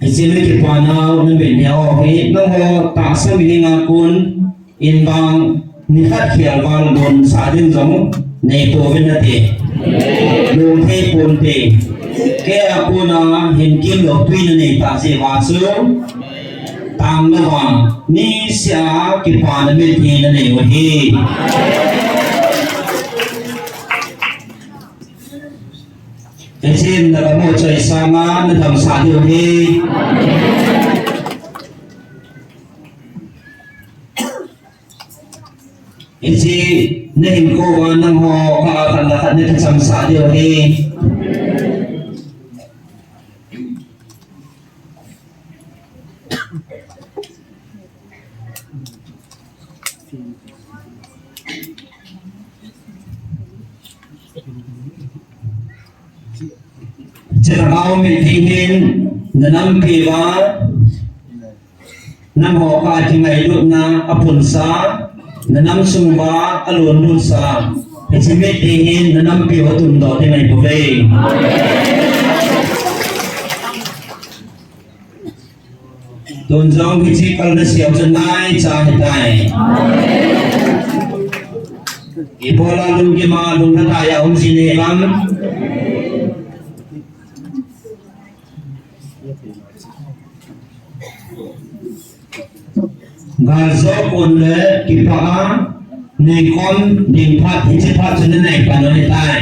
Hiche na kipana u na mitlhi ho hi, nangho tahsa mihem a kon in vang nikhat khel vang lonsah ding jong nei pouvin nate. Lom thei ponte. Kei a kon a hin kimlou twi na nei tah jeh uva chu, tang louva, niseh a kipana mitlhi na nei u ahi. Hiche in na kamu choi sanga na damsah diu ahi. Hiche na hinkho uva nangho kha khat le khat na kichamsah diu ahi. Hiche lhagao mitlhi hin na nampi uva, nangho kha kingailutna apunsa, na nam sung uva alonlutsa, hiche mitlhi hin na nampi u atundoh ding ahi bouve. Tun jong hiche kal na siau chu naicha ahitai. Ibola lunggim a lunglhatai a um ji nahi ham. Gal jo kon le kipah a neikhom ding phat, hiche phat chu na neipan u ahitai.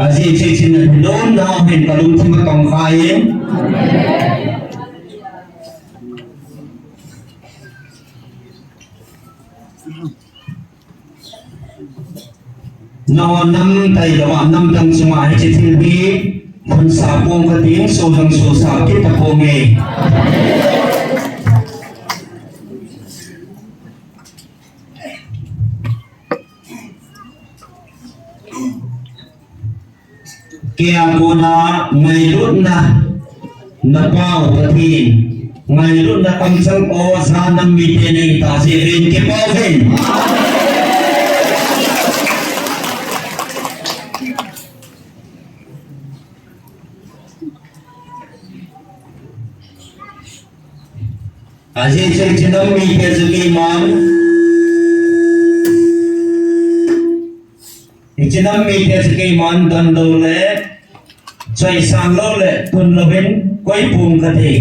Ajeh chu hiche na lom nau hin kalungthim atongkha in. Nangho nam tailou a, nam dang chunga hiche thil hi lhunsa pong kating, so jong sosa kit taponge. Kei a kona ngailutna na pau Pathen, ngailutna kamchang o, Jan nam mite nei ta jeh in kipah uvin. Ajeh chu hiche nam mite chu keiman, hiche nam mite chu keiman donlou le, choisang lou le, tunlou in, koi pum kati.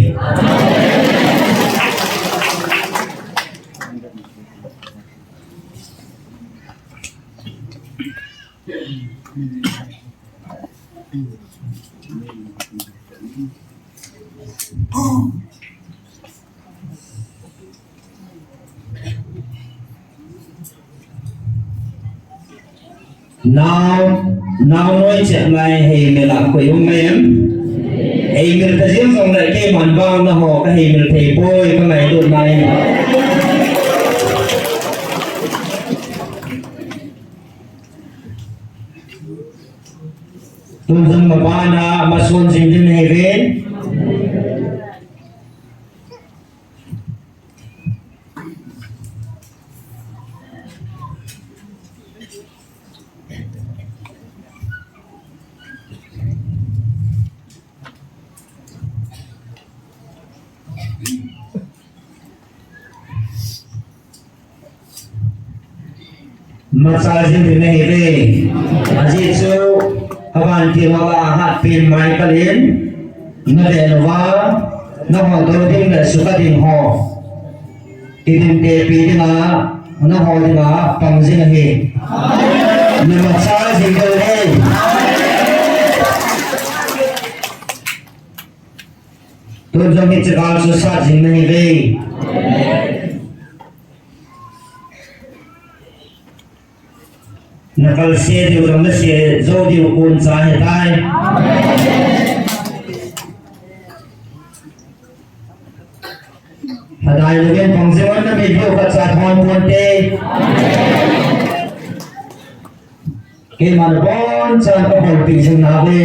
Nao, nao noi chet lai heimil a koi um em? Heimil ta jing jong le keiman vang nangho ka heimil thei poi ka ngailutna in. Tun jong mabana masun jing ding ahi ve. Macha jing ding ahi ve. Ajeh chu, aban ti ho a hatpen mai kalin, na ve lou va, nangho dou ding le suka ding ho. Kidin tepi dinga, nangho dinga, pang jing ahi. Na macha jing ding ahi. Tun jong hiche gal chu sat jing nahi ve. Na kalse diu jong na se jou diu kun cha ahitai. Lhadai louvin pang jing un, na mit diu khat cha thon ponte. Keiman abonchan ka bolpeh jing nauve.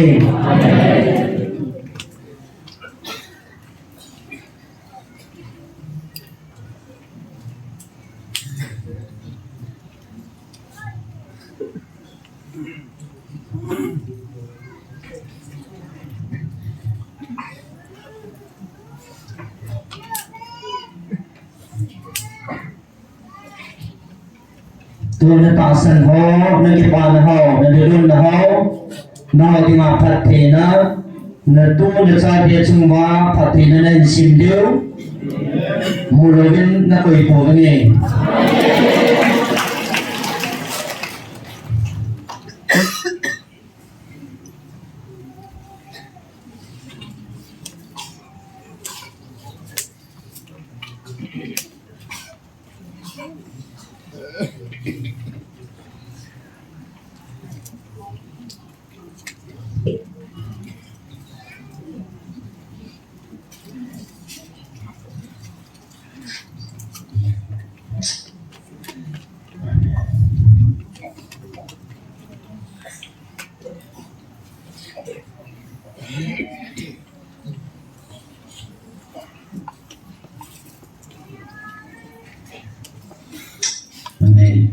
Tun na tahsan ho, na kipana ho, na lungna ho, nangho dinga phattheina, natu nachate chunguva phattheina nahin sem diu, mu louvin na koi pouvinge. Amen.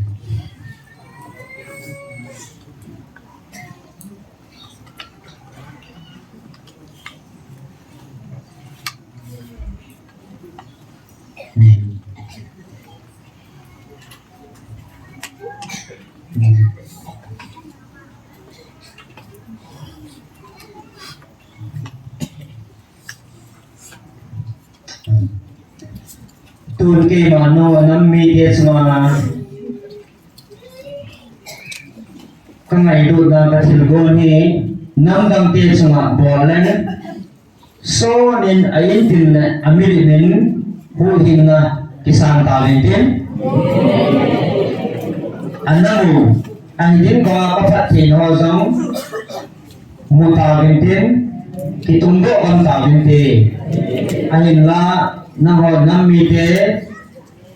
Amen. Amen. Tun keima nangho nam mite chunga ka ngailutna ka thilgon hi namdangte chunga bol leng, sonin a intin le a mitin in huhhingna kisang tauvin tin. Anau, ahi ding banga ka phattheina ho jong mu tauvin tin, kitungdoh gam tauvin te. Ahinla, nangho nam mite,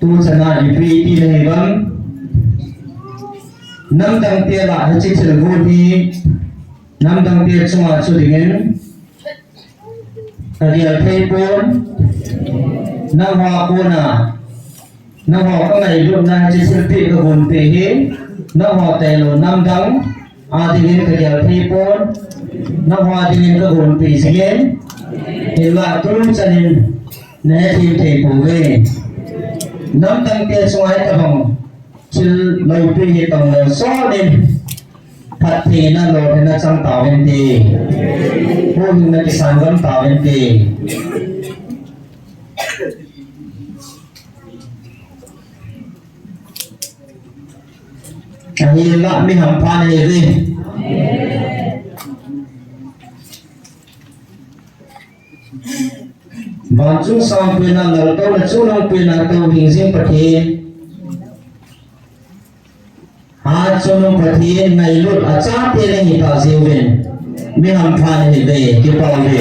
tuchan a ipi ti nahi vem. Namdangte lah hiche thilgon hi, namdangte chunga chu dingin, ka gel thei pon, nangho a kona, nangho ka ngailutna hiche thilpeh ka gonpeh hi, nangho tailou namdang a dingin ka gel thei pon, nangho a dingin ka gonpeh jingin, hinla tuchan in na hethem thei pouve. Namdangte chunga hitobang thil loupi hi tong leu sonin, phattheina lolhinna chang tauvin te. Huhhingna kisang gam tauvin te. Ahinla mi hampha nahiuve. Vanchung sangpenna, laltouna chungnungpenna, touhing jing Pathen. Hatchungnung Pathen ngailut achate nahita jiuvin. Mi hampha nahiuve, kipah uve.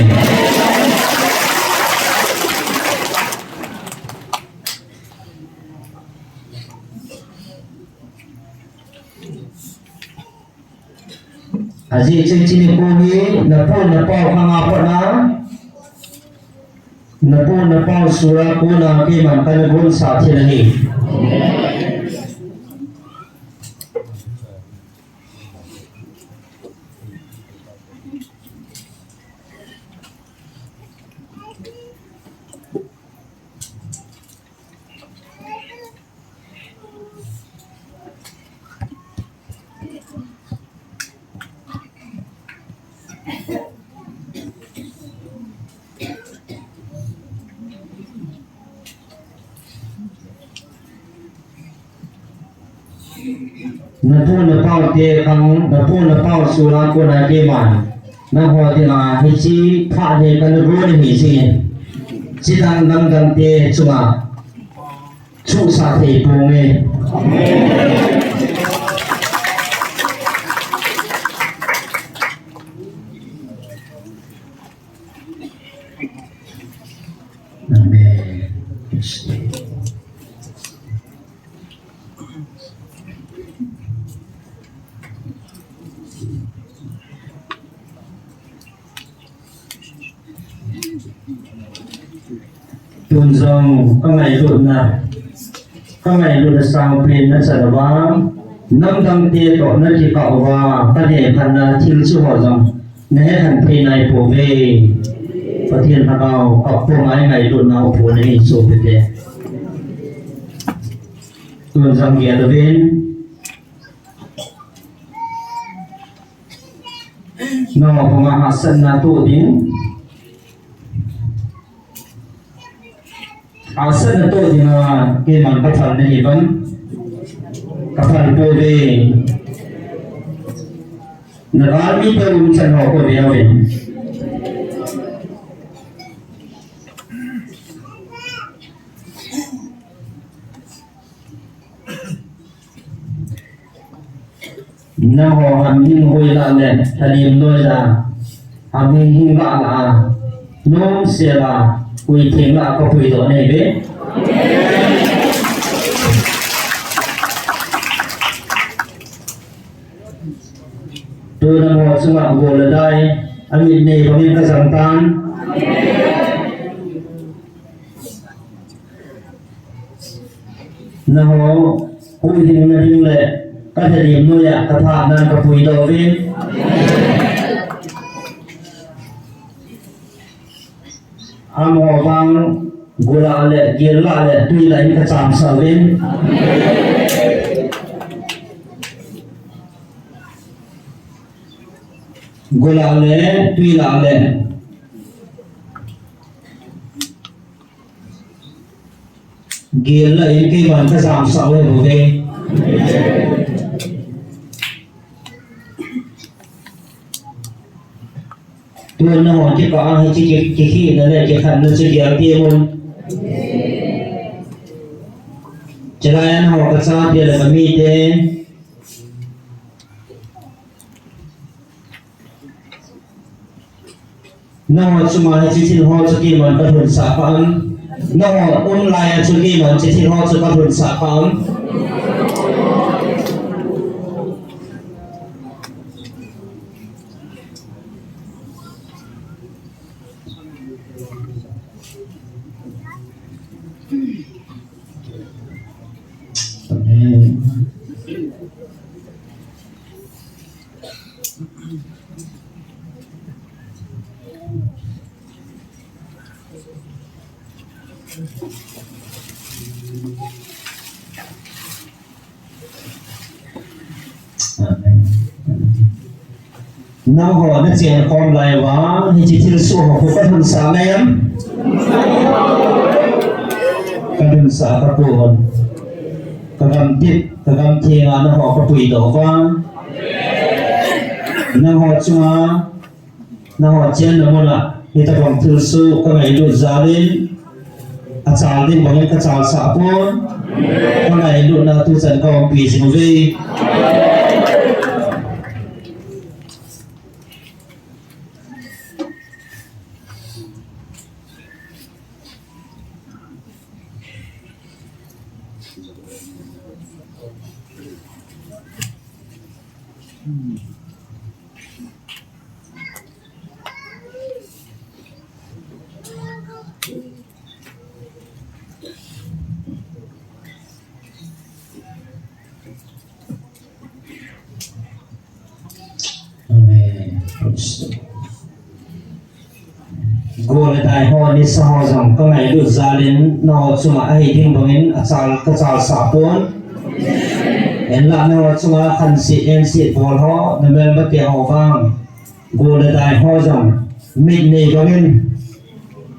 Ajeh chu hiche nikho hi, napu napau khanga patna, napu napau sura kona keiman kana gonsah thei ahi. Napu napau te khang, napu napau sura kona keiman, nangho dinga hiche phat hi kana gon ahi jingin. Chidang namdangte chunga chuhsa thei ponge. Amen. Tun jong ka ngailutna, ka ngailutna sangpen na chan uva, namdangte toh na kikah uva, ka nehphatna thil chu ho jong na hekhen thei nai pouve. Pathen lhagao kap puma i ngailutna u phu na hi chu pite. Tun jong gel uvin. Nangho khonga hahsatna toh ding. Hahsatna toh dinga keiman ka phal nahi vang. Ka phal pouve. Na galmi toh umchan ho koi ve uvin. Nangho hamhing hoi lah le, thalim noi lah, hamhing hing lah lah, nomse lah, hui theng lah, ka puidoh nahi ve. Tun nangho chunga gol le dai, amit nei bangin ka jang tan. Nangho huhhingna ding le ka thalim noiya ka thahatnan ka puidoh uvin. Amaho vang gol lah le, gel lah le, tui lah in ka chamsah uvin. Gol lah le, tui lah le. Gel lah in keiman ka chamsah uve bouve. Tun nangho kipah a hiche ki, kikhehna le kikhenna chu gel teng un. Chulai a nangho ka chate le ka mite. Nangho chunga hiche thil ho chu keiman ka lhunsah pah em? Nangho um lai a chu keiman hiche thil ho chu ka lhunsah pah em? Amen. Amen. Nangho na chen khom lai uva, hiche thilsoh ho khu ka lhunsah nai em? Ka lhunsah tapon. Ka gamtip, ka gamtheng a nangho ka puidoh uva. Nangho chunga, nangho chenna mun a, hitabang thilsoh ka ngailut jal in, achal ding bangin ka chalsah pon, ka ngailutna tuchan ka umpi jing uve. Amen. Praise the Lord. Gol le dai ho, nisa ho jong ka ngailut jal in, nangho chunga ahi ding bangin achal, ka chalsah pon. Hinlah nangho chunga khanse, ense bol ho, na melmate ho vang. Gol le dai ho jong mit nei bangin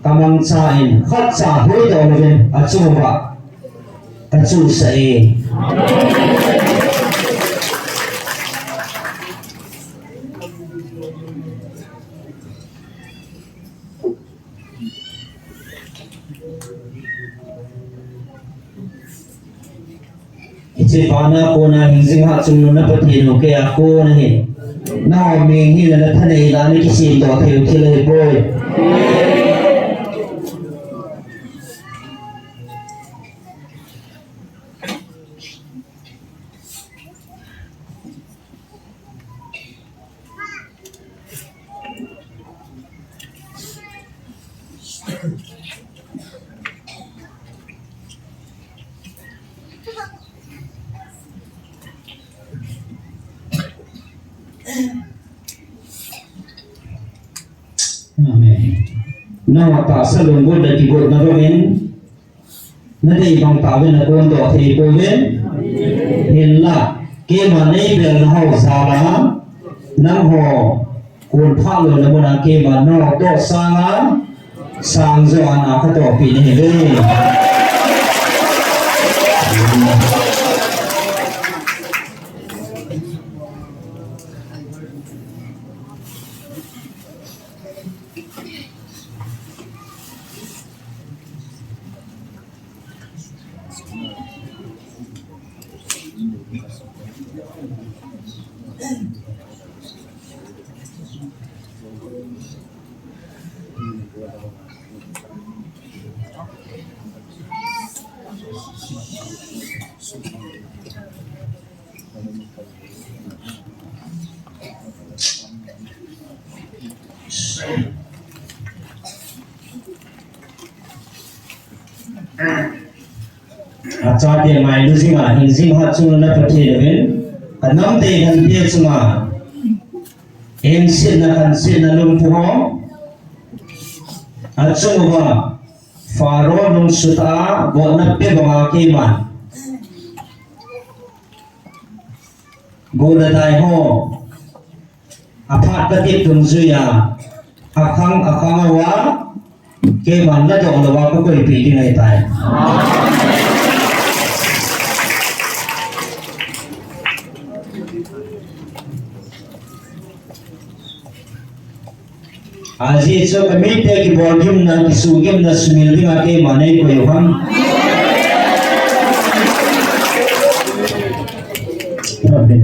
ka mangcha in khatcha huhdoh louvin achung uva ka chuhsah e. Chipana kona hingjing hatchungnung na Pathen u kei a kona hi. Nangho meng hina na thanei la na kisemdoh thei u thil ahipoi. Amen. Nangho tahsa lunggot le kigotna bangin, nadei bang tauvin, nakondoh thei pouvin. Hinla, keima neibelna ho jal a, nangho kon phah louna muna keima nangho toh sanga, sang jo a na katohpi nahiuve. Achate ngailu jinga, hingjing hatchungnung na Pathen uvin, kanam te khan te chunga, hingsetna khansetna lungput ho, achung uva, Pharaoh lungsuta, gotna pe banga keiman. Gotna dai ho, aphat katep dungjuiya, akhang, akhang uva, keiman ladoh louva kakoipi ding ahitai. Ajeh chu kamite kibol gimna, kisuh gimna sumil dinga keima neikoi u ham. Amen.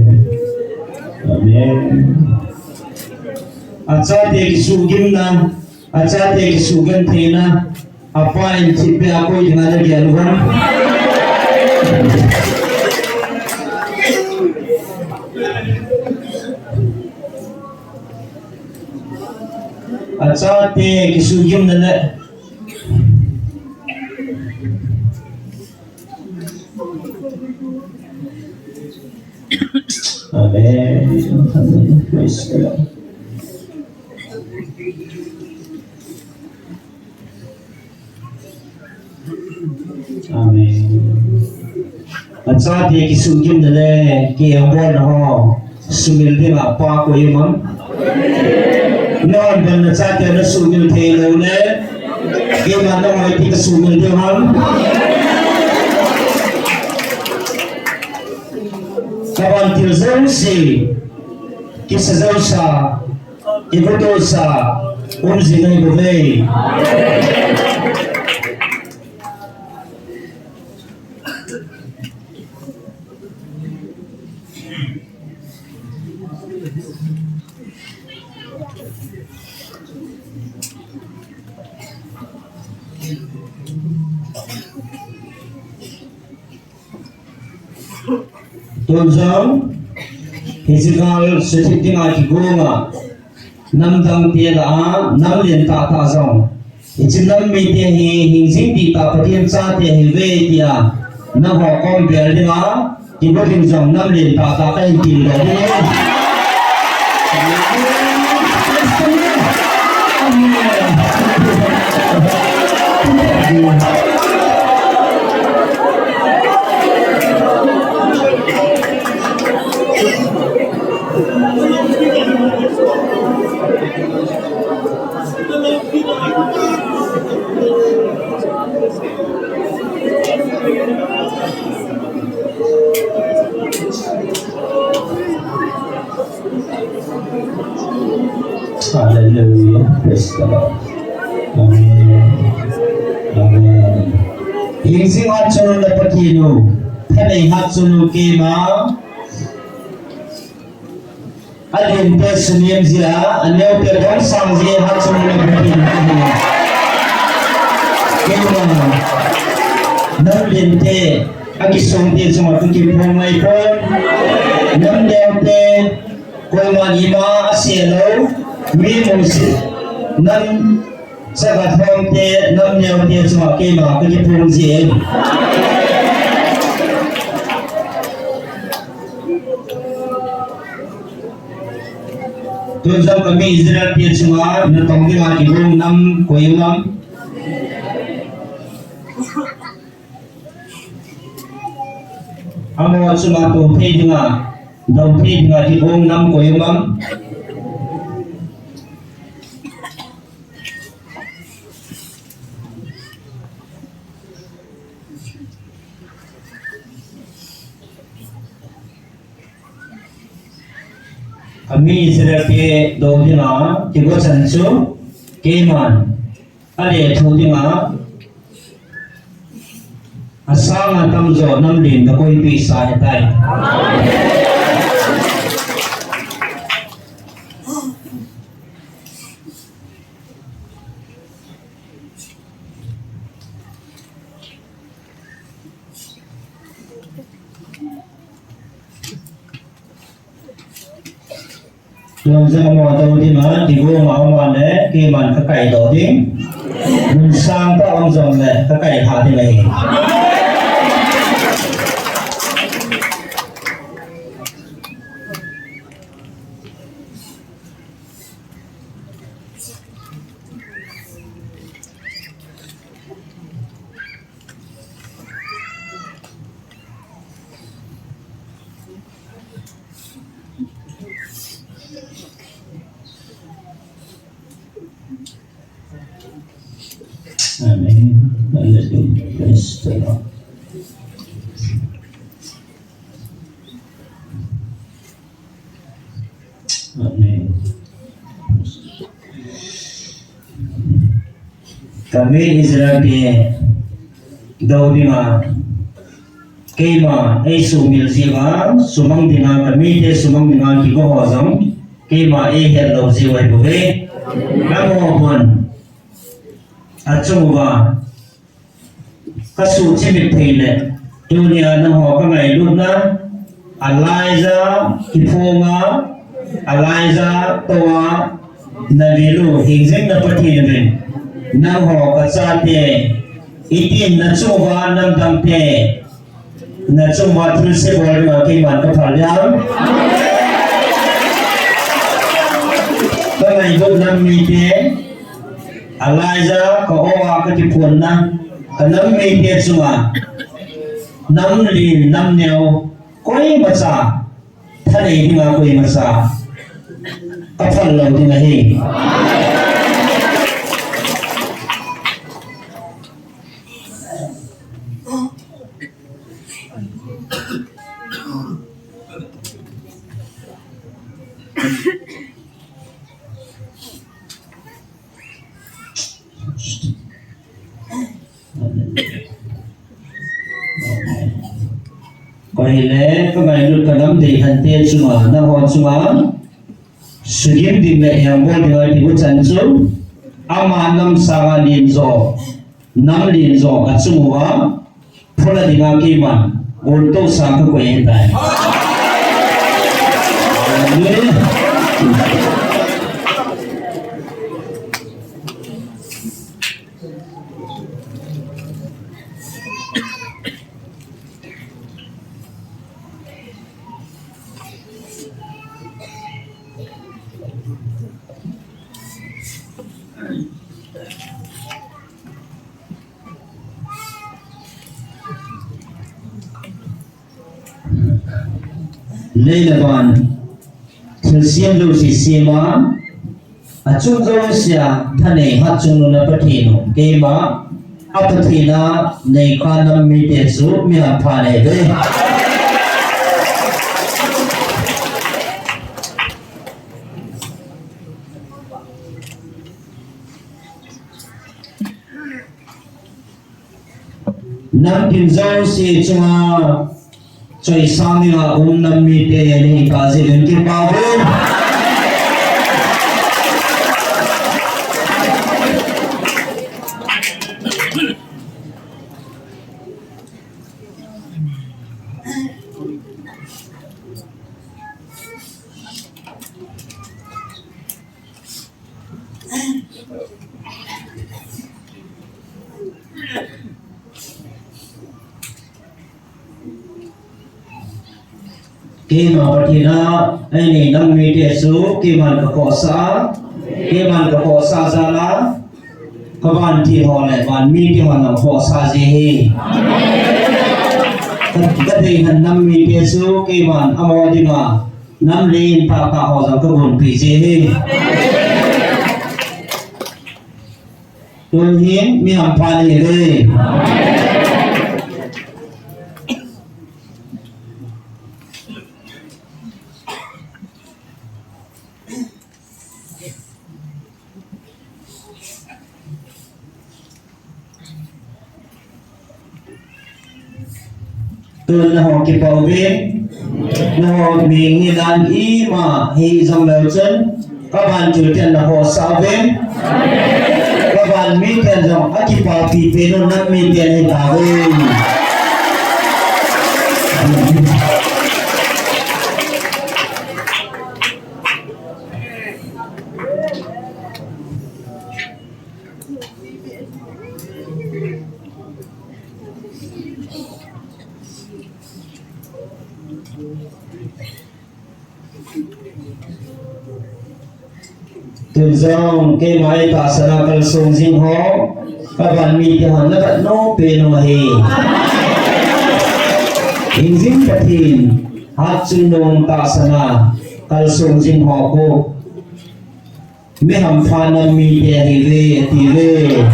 Amen. Achate kisuh gimna, achate kisuh gentheina, apa in thipbeh a koi dinga nagel u ham. Achate kisuh gimna le. Amen. Amen. Praise the Lord. Amen. Achate kisuh gimna le kiang bolna ho sumil dinga pa koi um am? Nahon bang nachate nasumil thei lou le, keima nahoi ti kasumil diu ham? Kavantil jouse, kisa jousa, kivutusa, um jing ahi bouve. Tun jong, hiche gal suthip dinga kigonga, namdang te lah a, nam lentah tah jong, hiche nam mite hi, hingjing dihtah Pathen chate ahiuve tia, nangho kom bel dinga, kigo ding jong nam lentah tah kahin tildoh ding ahi. Hallelujah. Praise the Lord. Amen. Amen. Hingjing hatchungnung na Pathen u. Thanei Hatchungnung keima. Adim te sunim jia, aneo te dong sang jia Hatchungnung na bukin. Keima. Nam lim te, akisong te chunga kakiphong ngai pon. Nam neo te, koiman ima ase lou, mi musit, nam saka thom te, nam neo te chunga keima kakiphong jia. Tun jong kami Israel te chunga natong dinga kigong nam koi um am? Amaho chunga tou thei dinga, dou thei dinga kigong nam koi um am? Kami Israel te dou dinga kigo chan chu keiman alethuh dinga asanga tamjo nam lim na koipeh sa ahitai. Tun jong amaho dou dinga, kigong a um a le, keiman kakaidoh ding. Mun sang tah um jong le, kakailha ding ahi. Amen. Hallelujah. Praise the Lord. Amen. Kami Israel te dou dinga, keima eisumil jiuva, sumang dinga, kami te sumang dinga kigo ho jong, keima eihet lou jiu ahi bouve. Nangho hon, achunguva, kasuh chimit thei le, tunia nangho kangailutna, alaija, kiphonga, alaija, toa, navelu, hingjing na Pathen uvin, nangho kachate, itin nachunguva, namdangte, nachunguva thilse bol dinga keiman kaphal diam? Kangailut nam mite, alaija, ka-o a kakiphonna, kanam mite chunga, nam lim, nam neo, koimacha, thanei dinga koimacha, kaphal lou ding ahi. Koi le, kangailut kanam dei hante chunga, nangho chunga, sugim ding le hiam bol dinga kigo chan chu, ama nam sanga lim jo, nam lim jo achunguva, phula dinga keiman goltoh sa kakoi ahitai. Hallelujah. Lei le van, thilsem jouse sema, achung jousea thanei Hatchungnung na Pathen u, keima, a Pathen a neikha nam mite chu mi hampha neive. Namkim jouse chunga Choisang dinga um nam mite nahi tah jeh in kipah uve. Keima Pathen a, eini nam mite chu keiman kakhohsah, keiman kakhohsah jal a, kavantil ho le van mite hon jong khohsah ji ahi. Ka, kadei lhon nam mite chu keiman amaho dinga nam lentah tah ho jong kagonpeh ji ahi. Tun hin mi hampha nahiuve. Tun nangho kipah uvin, nangho mihing hidan ima hijongleu chun, kavantil ten nakhohsah uvin, kavan miten jong akipapi pen u nam miten hitauve. Tun jong keima tahsan a kalsong jing ho, kavan mite hon navet nom pen u ahi. Hingjing Pathen hatchungnung tahsan a kalsong jing ho khu mi hampha nam mite ahiuve, atiuve.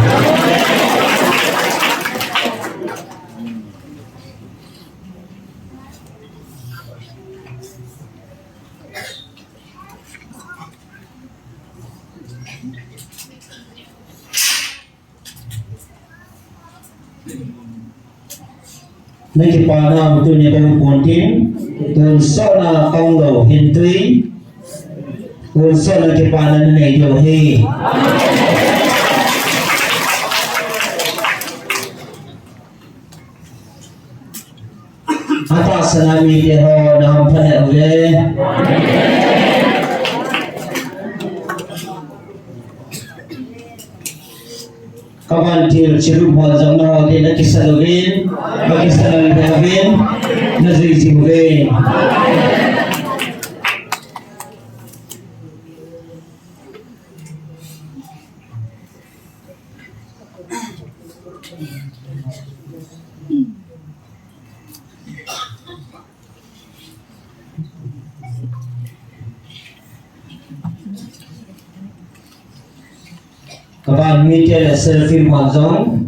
Nakipana tuni bou pontin, tonsot na kaung lou hintui, tonsot na kipana nanei diu ahi. Atahsan a mite ho nahampha lheh uve. Kavantil chirup ho jong nangho din nakisel uvin, nakisel uvin, najui jing uve. Kavan mite le selfie ma jong,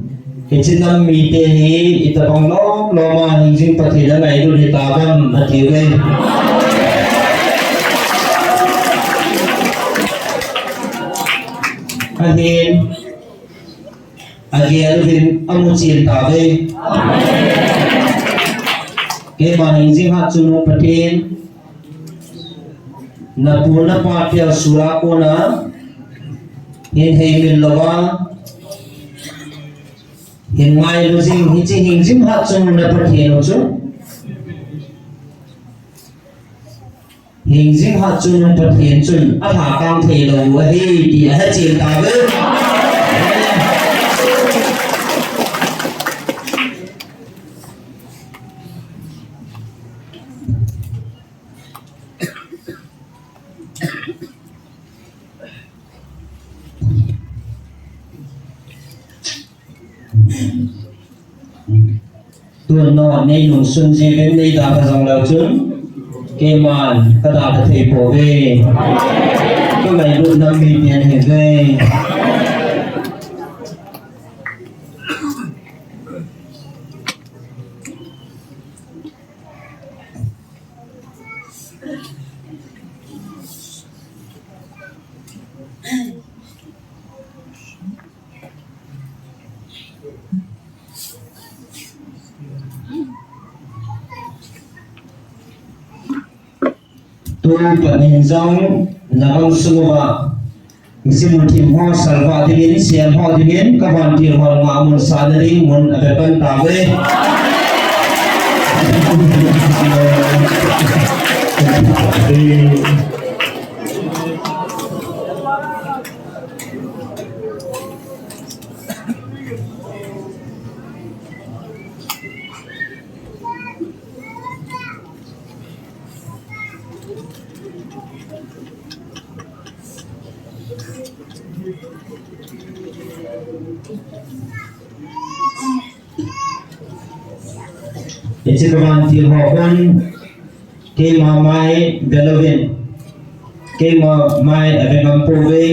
hiche nam mite hi itobang lom lom a hingjing Pathen a ngailut hita vem atiuve. Ahin, agel uvin amu chen tauve. Keima hingjing hatchungnung Pathen, napu napa pial sula kona hin heimil louva, hin ngailu jing hiche hingjing hatchungnung na Pathen u chu. Hingjing hatchungnung Pathen chun alhakang thei lou ahi ti ahechen tauve. Tun nangho neinungsun jiuvin neidalha jongleu chun, keiman kadalha thei pouve. Kangailut nam miten ahiuve. Tupat hin jong, nagam sung uva, misim thim ho salvah dingin, sem ho dingin, kavantil ho nga mun sahna ding mun abe pan tauve. Hiche kavantil ho khun, keima mai ve louvin, keima mai ave ngam pouve.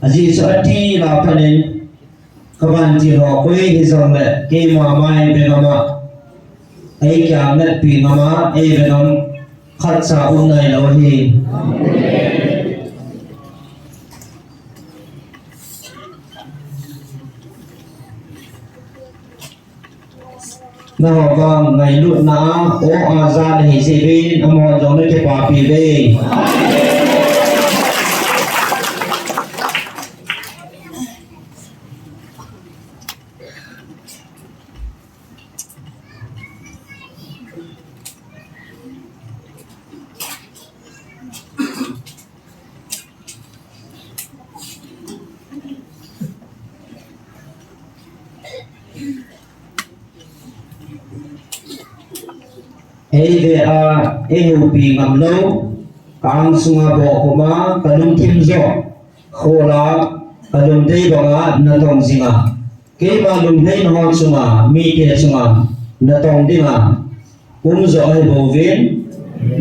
Ajeh chu ati la phanin, kavantil ho koi hijongle, keima mai ve ngam a, ei kiang natpi ngam a, ei ve ngam khatcha um nailou ahi. Nangho vang ngailutna a, o a ja nahi jeh uvin, amahon jong nakipapi uve. Eive a, eihoupi ngam lou, ka angsunga bohkhup a, kalungthim joh, khol a, kalungdei banga natong jinga, keima lunglhaina ho chunga, mite chunga, natong dinga, um joh ahi bouvin,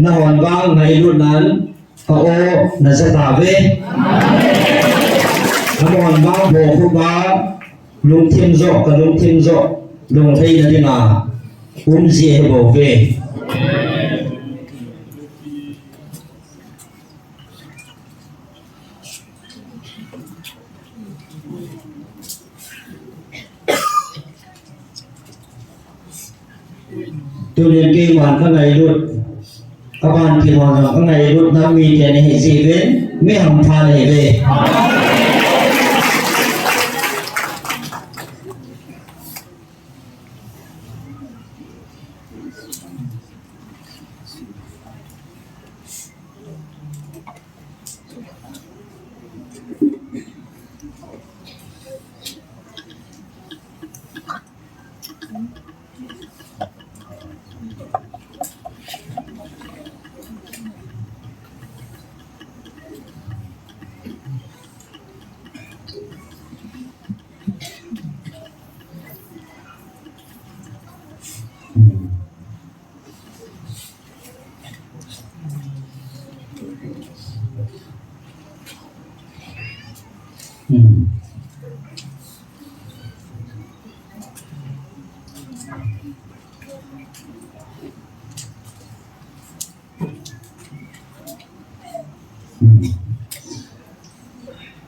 nahon vang ngailutnan, ka o naja tauve. Amahon vang bohkhup a, lungthim joh, kalungthim joh, lunglhaina dinga, um ji ahi bouve. Tunin keiman kangailut, kavantil ho jong kangailut, nam mite nahi jeh uvin, mi hampha nahiuve.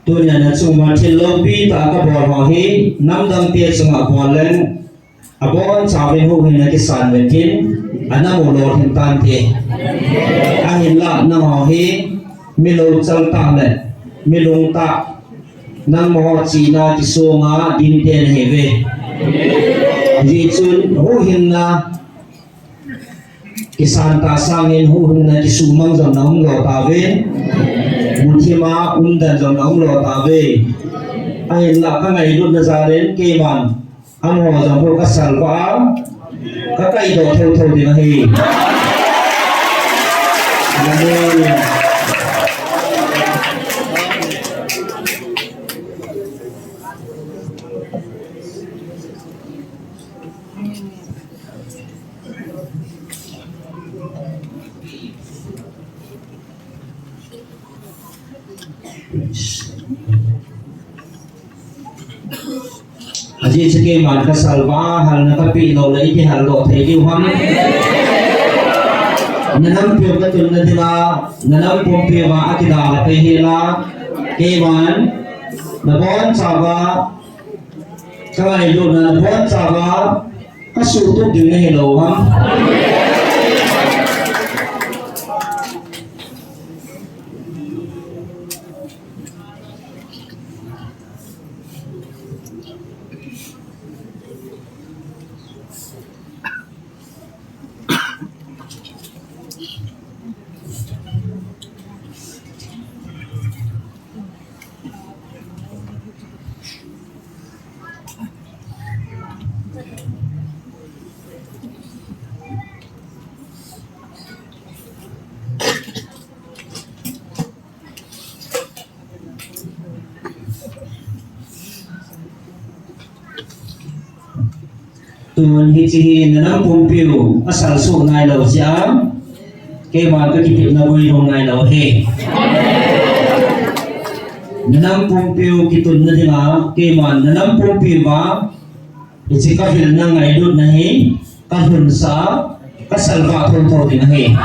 Tunia nachunga thil loupi tah kabol ho hi, namdangte chunga bol leng, abonchauvin huhhingna kisan vetin, ana mu lou hin tante. Ahinlah nangho hi, mi louchal tah le, mi lung tah, nangho chihna kisonga dingte nahiuve. Hijeh chun huhhingna kisan tah sangin huhhingna kisumang jong naum lou tauve. Muthima umdan jong naum lou tauve. Ahinlah kangailutna jalin keiman amaho jong khu kasalvah a, kakaidoh thotho ding ahi. Amen. Ajeh chu keiman kasalvah a, halna kapeh lou le iti haldoh thei diu ham? Nanam pumpi katunna dinga, nanam pumpi uva akidalha pei hela, keiman nabonchauva kangailutna nabonchauva kasuhtup ding nahi lou ham? Tun hiche hi na nam pumpiu asal soh nailou jeh a, keiman ka kitepna guilhung nailou ahi. Na nam pumpiu kitunna dinga, keiman na nam pumpiuva hiche ka vilna ngailutna hi ka lhunsah a, ka salvah thotho ding ahi.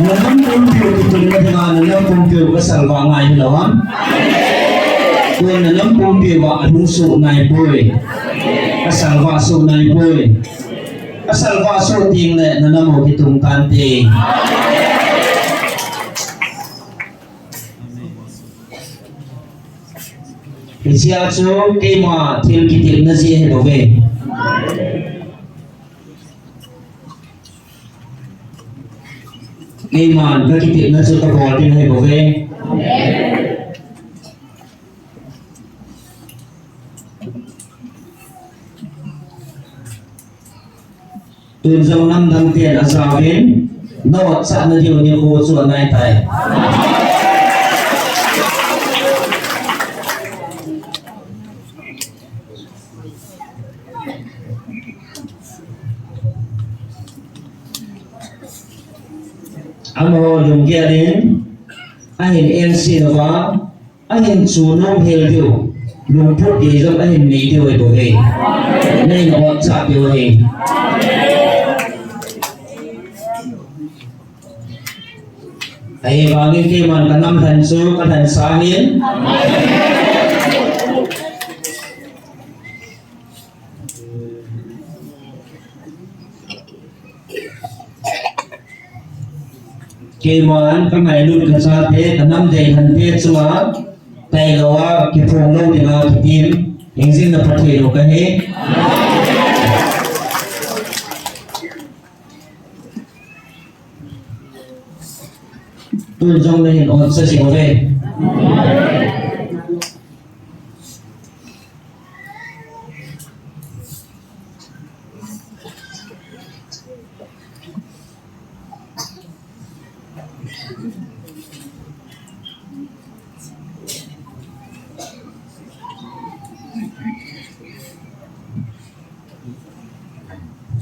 Na nam pumpiu kitunna dinga, na nam pumpiu ka salvah ngai hilou ham? Tun na nam pumpiuva alhung soh naipoi. Ka salvah soh naipoi. Ka salvah soh tengle na nam u kitung tante. Hichea chu keima thil kitepna jeh ahibouve. Keiman ka kitepna chu kabol ding ahibouve. Tun jong namdang ten ajaovin, na otchatna diu nikho chu anaitai. Amaho lunggel in ahin engse uva, ahin chunom hel diu, lungput gei jong ahin nei diu ahibouve. Nahin otchat diu ahi. Ahivangin keiman ka namlhen chu kalhensah in. Keiman kangailut kachate, kanam deilhente chunga tailouva kiphong lou dinga kitim hingjing na Pathen u kahi. Tun jong nahin otchat jing uve.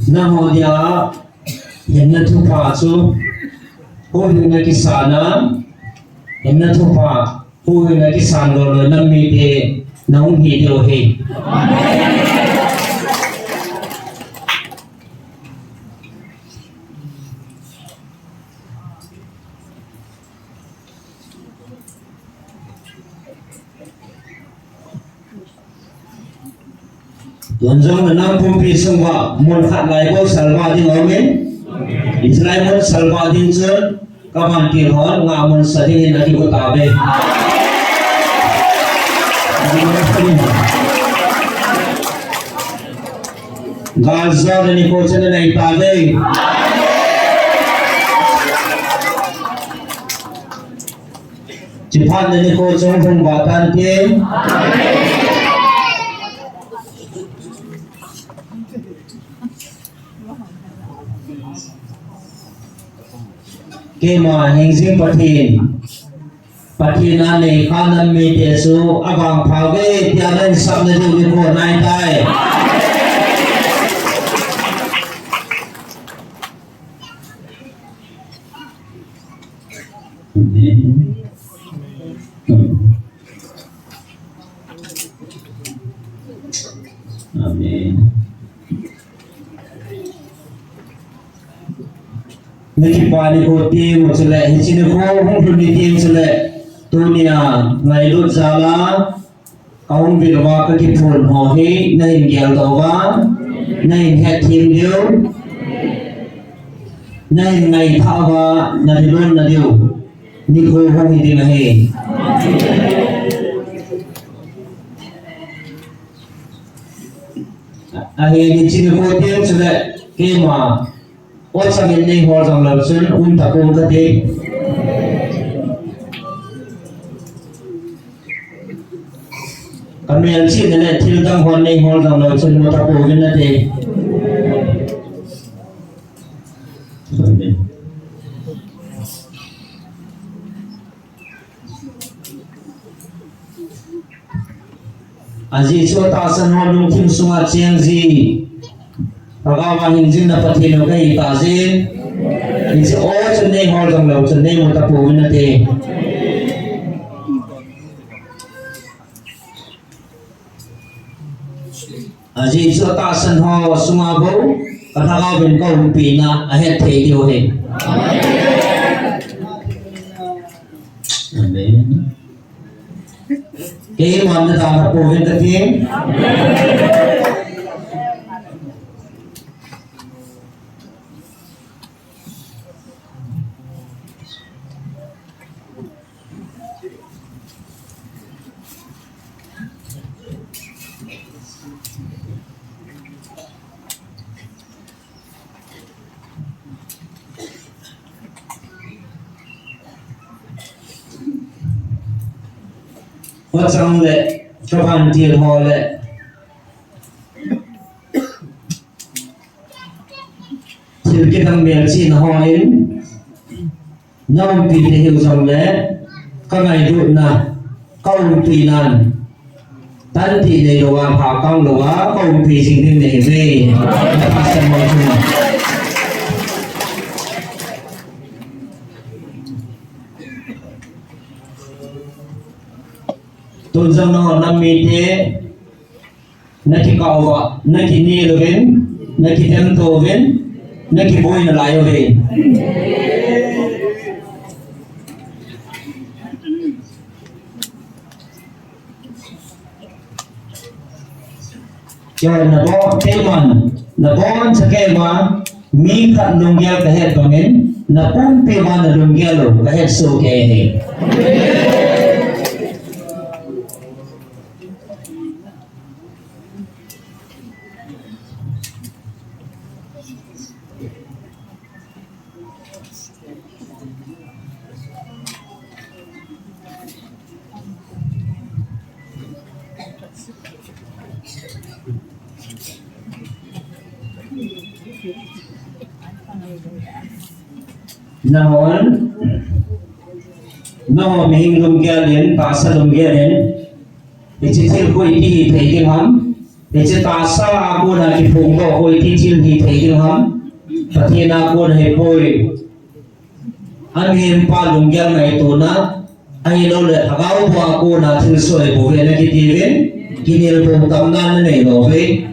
Nangho dia hinna thupha chu, huhhingna kisan a, hinna thupha, huhhingna kisan lou lou nam mite nahung hi diu ahi. Tun jong na nam pumpi sung uva mun khat lai bou salvah ding aumin. Hiche lai mun salvah ding chun ka vantil hon ngahmun sa dingin akigo tauve. Galjona nikho chun anei tauve. Chiphatna nikho chu hung vah tante. Keima hingjing Pathen, Pathen a neikha nam mite chu avangpha uve tia nahin sapna diu nikho anaitai. Amen. Amen. Nakipah nikho teng u chule, hiche nikho hung lhun ni teng chule, tunia ngailut jal a, kahung vil uva kakiphon ho hi, nahin geldoh uva, nahin hetthem diu, nahin ngaithah uva, nalungna diu nikho hung hi ding ahi. Ahin hiche nikho teng chule, keima, otchang in neihol jong lou chun, um tapong kate. Kamelchihna le thildang hon neihol jong lou chun, mu tapouvin nate. Amen. Ajeh chu atahsan ho lungthim sunga cheng ji, lhagao a hing jing na Pathen u kahi tah jeh in, hiche ho chu nei hol jong lou chun nei mu tapouvin nate. Ajeh chu atahsan ho sunga bou, ka lhagao vin ka umpina ahet thei diu ahi. Amen. Keiman na dan apouvin kati. Pachang le, kavantil ho le, thil kidang melchihna hon, na umpi thei hiu jongle, ka ngailutna, ka umpinan, tan tih neilou a, pha kang lou a, ka umpi jing ding nahiuve. Pastor Mo chunga. Tun jong nangho nam mite, na kikah uva, na kinel uvin, na kidem to uvin, na kiboi nalai uve. Keiman, nabon, keiman, nabonchauva keiman, mi khat lunggel kahet bangin, napumpi uva nalunggel u kahet soh kei ahi. Nahon, nahon mihem lunggel in, tahsa lunggel in, hiche thil khu iti hithei ding ham, hiche tahsa a kona kiphongdoh khu iti thil hithei ding ham, Pathen a kona hipoi. Amihem pa lunggel ngaitona, ahilouleh lhagao bou a kona thilsoh bou ve na kiti uvin, kinel bou tamna nanei lou uve.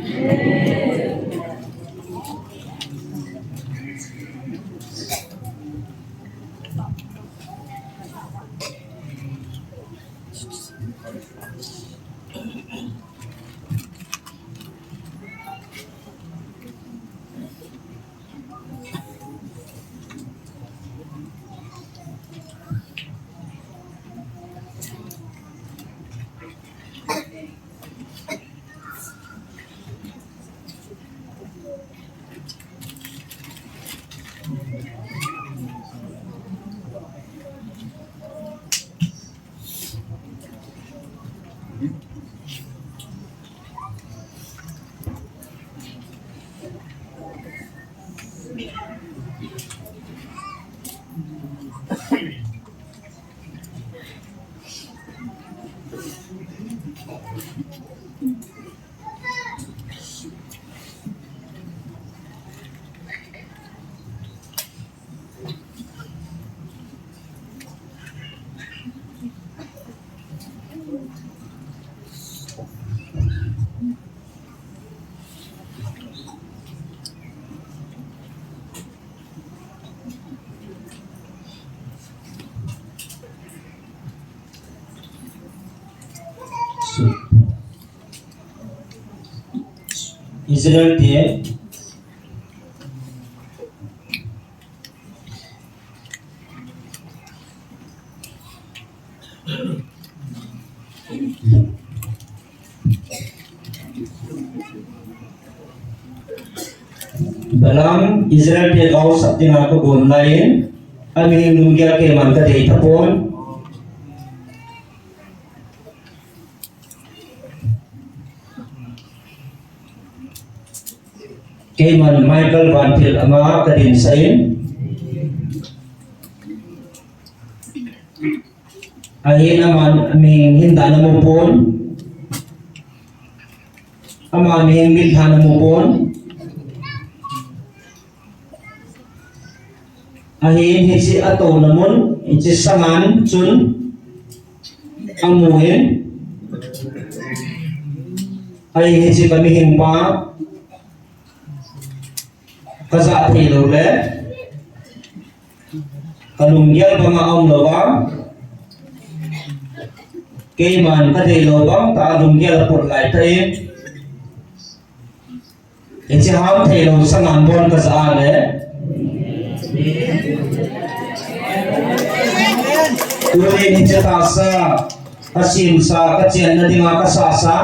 Israel te Balaam Israel te gaosap dinga kagon lai in, amihem lunggel keiman kadei tapon. Keiman Michael Vantil ama kadinsah in. Ahin aman mihem hin dan amu pon. Ama mihem gin tha namu pon. Ahin hiche atouna mun, hiche sangan chun amun. Ahin hiche ka mihem pa, ka ja thei lou le, ka lunggel banga aum lou va, keiman ka thei lou bang ta lunggel aput lai ta e. Hiche ham thei lou sangan bon ka ja le. Tuni hiche tahsa, ka semsa, ka chenna dinga ka sahsa.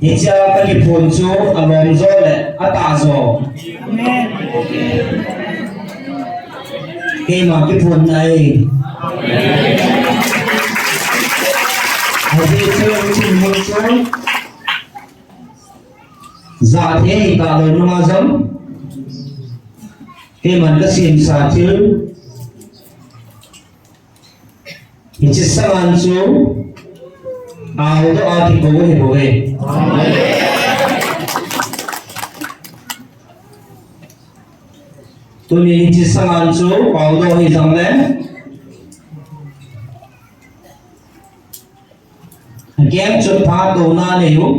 Hichea ka kiphon chu alom jo le atah jo. Keima kiphon nai. Ajeh chu hiche mun chu ja thei ta lou nunga jong. Keiman ka semsa thil. Hiche sangan chu aodoh a kikou ahi bouve. Tuni hiche sangan chu aodoh hi jong le. Akeng chu phatona nei u.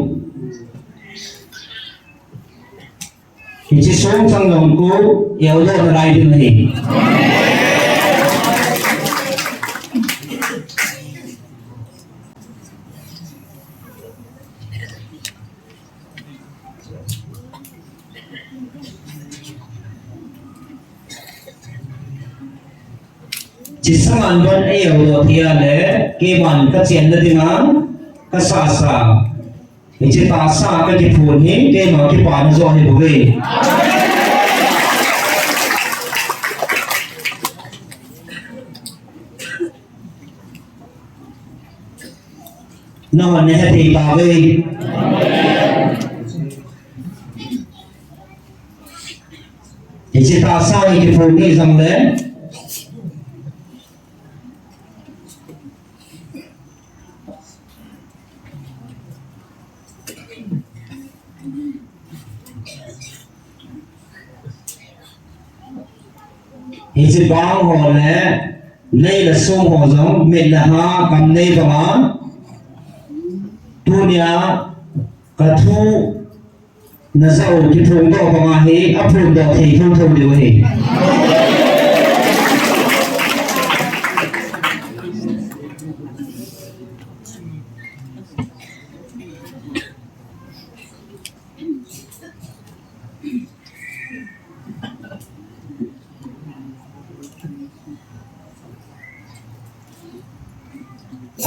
Hiche song chang jong ko, aodoh nalai ding ahi. Hiche sangan bon aodoh thei a le, keiman ka chenna dinga ka sahsa. Hiche tahsa ka kiphon hi, keima kipana jo ahi bouve. Nahon nahe thei tauve. Hiche tahsa hi kiphon hi jong le. Hiche bang ho le, nei le song ho jong, mit le ha, kam nei banga. Tunia, ka thu, na ja u kiphongdoh banga hi, aphondoh thei thotho diu ahi.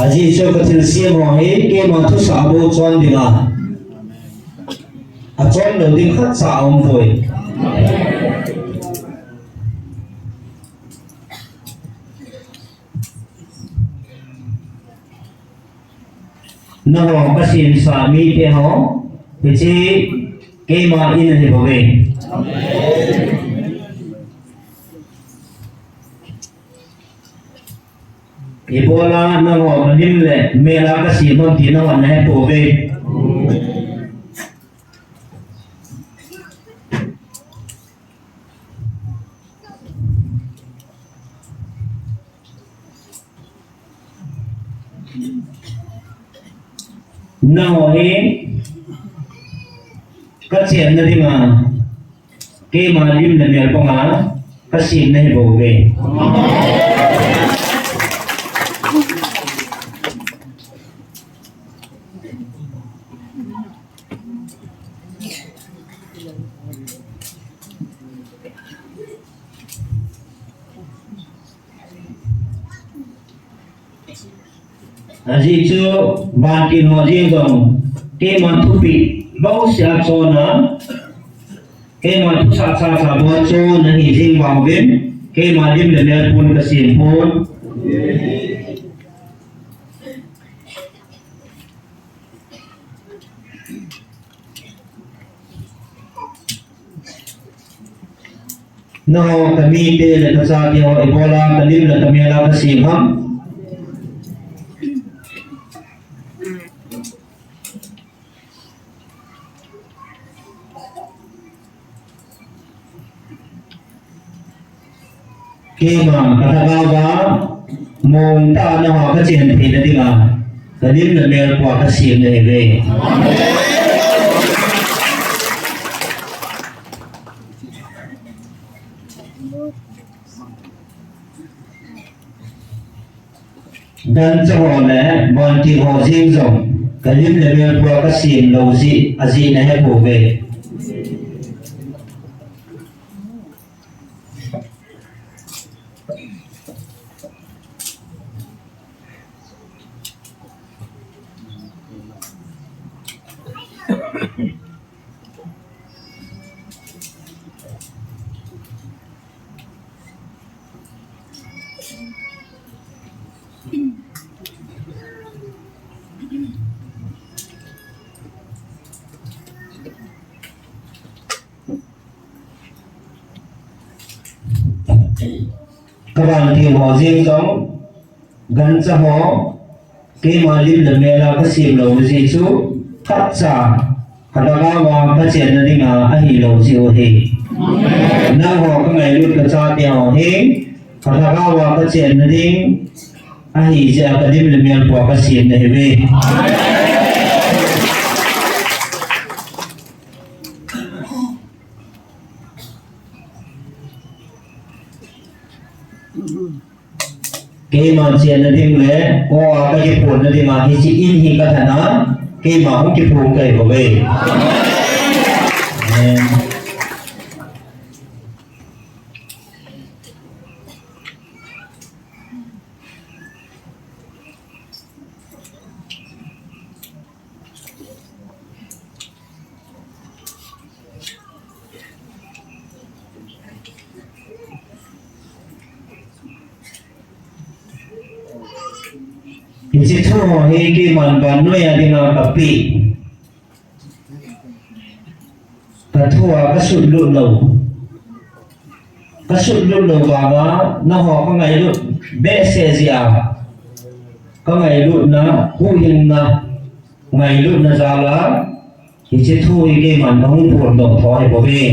Ajeh chu ka thilsem ho hi keima thusah bou chon dinga. Achon lou ding khatcha aumpoi. Nangho ka semsa mite ho, hiche keima in ahi bouve. Ibola nangho ka lim le mel a ka sem ham ti nangho nahe pouve. Nangho hi ka chenna dinga, keima lim le mel banga ka semna ahi bouve. Ajeh chu vantil ho jeng jong, keima thupeh bouseh a chon a, keima thusah chacha bou a chon ahi jeng vang uvin, keima lim le mel pon ka sem pon. Nangho kamite le kachate ho ibola kalim le kamel a kasem ham? Keima kalhagao a mong tah a nangho kachen theina dinga kalim le mel pua kasem nahiuve. Gancha ho le vantil ho jeng jong kalim le mel pua kasem lou jeh ajeh nahepouve. Kavantil ho jeng jong gancha ho keima lim le mel a kasem lou jeh chu khatcha kalhagao a kachenna dinga ahilou jeh u ahi. Nangho kangailut kachate ho hi kalhagao a kachenna ding ahijeh a kalim le mel pua kasem nahiuve. Keima chenna ding le kho a kakiphonna dinga hiche in hi kathat a, keima hung kiphong kahiuve. Amen. Hiche thu ho hi keiman vannoi a dinga kapeh. Kathu a kasutlut lou. Kasutlut lou vanga nangho kangailut behseh jeh a, kangailutna, huhhingna, ngailutna jal a, hiche thu hi keiman kahung phondoh tho ahibouve.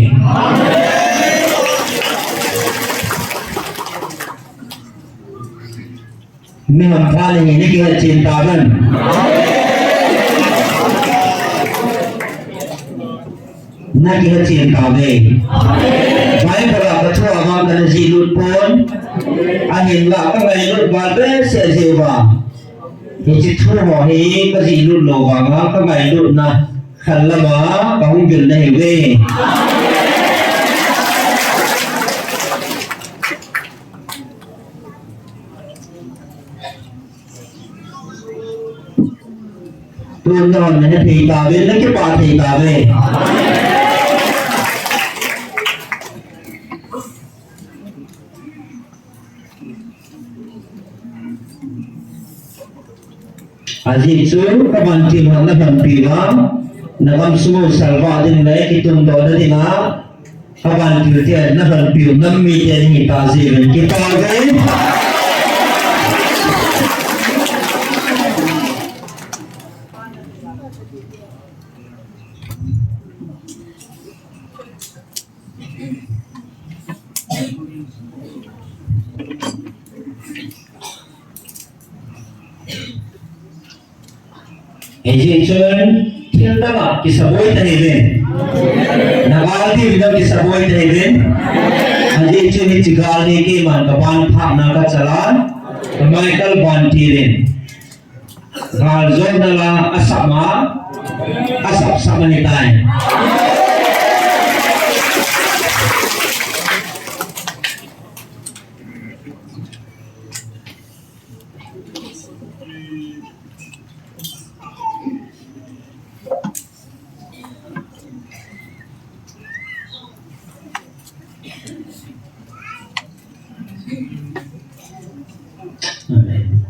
Mi hampha nahi, nakihetchen tauvem? Nakihetchen tauve. Bible a kathu a vang kana jihlut pon. Ahinla kangailut val behseh jeh uva, hiche thu ho hi kajihlut lou vanga kangailutna khat lama kahung vil nahiuve. Tun nahon nahe thei tauve, nakipah thei tauve. Ajeh chu kavantil hon nalhonpi uva, nagamsung u salvah ding le kitundohna dinga, kavantil te nalhonpi u nam mite nahitah jeh uvin kipah uve. Hijeh chun thil danga kisaboi tahiuvin. Nagal diu vin kisaboi tahiuvin. Hijeh chun hiche gal hi keiman kaban phahna kachal a, ka Michael Vantil in galjona la asap ma, asap sap ahitai. Amen.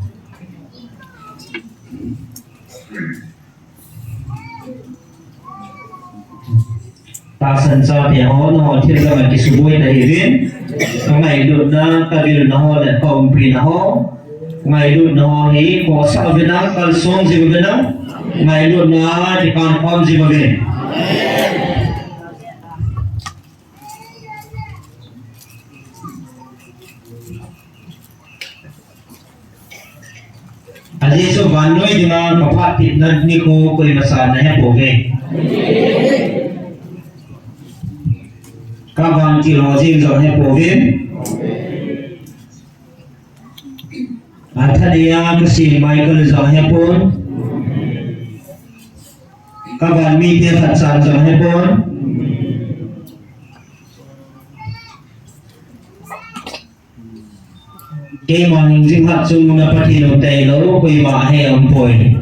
Tahsan chate ho, nangho thil dang a kisuboi nahiuvin. Ka ngailutna, ka vilna ho le ka umpina ho. Ngailutna ho hi, khohsah uvin lang, kalsong jing uvin lang. Ngailutna, kikan khom jing uvin. Ajeh chu vannoi dinga kaphat kitna nikho koimacha nahepouve. Kavantil ho jeng jong hepouvin. Athaneia kasem Michael jong hepon. Kavan mite khatcha jong hepon. Keima hingjing khat chungnung a Pathen u tailou, koima ahe aumpoi.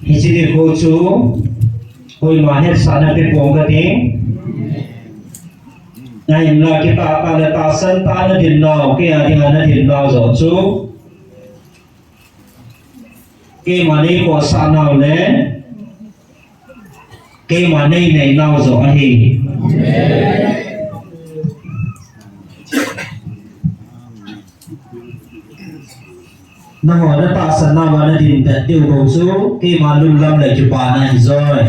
Hiche nikho chu koima hetsahna pepon kate. Ahinla kitah tah le tahsan tah a nadin nau, kei a dinga nadin nau joh chu keima neikhohsah nau le keima neinei nau joh ahi. Nangho natahsan nauva nadin tet diu bou chu keima lunglam le kipana ahi joi.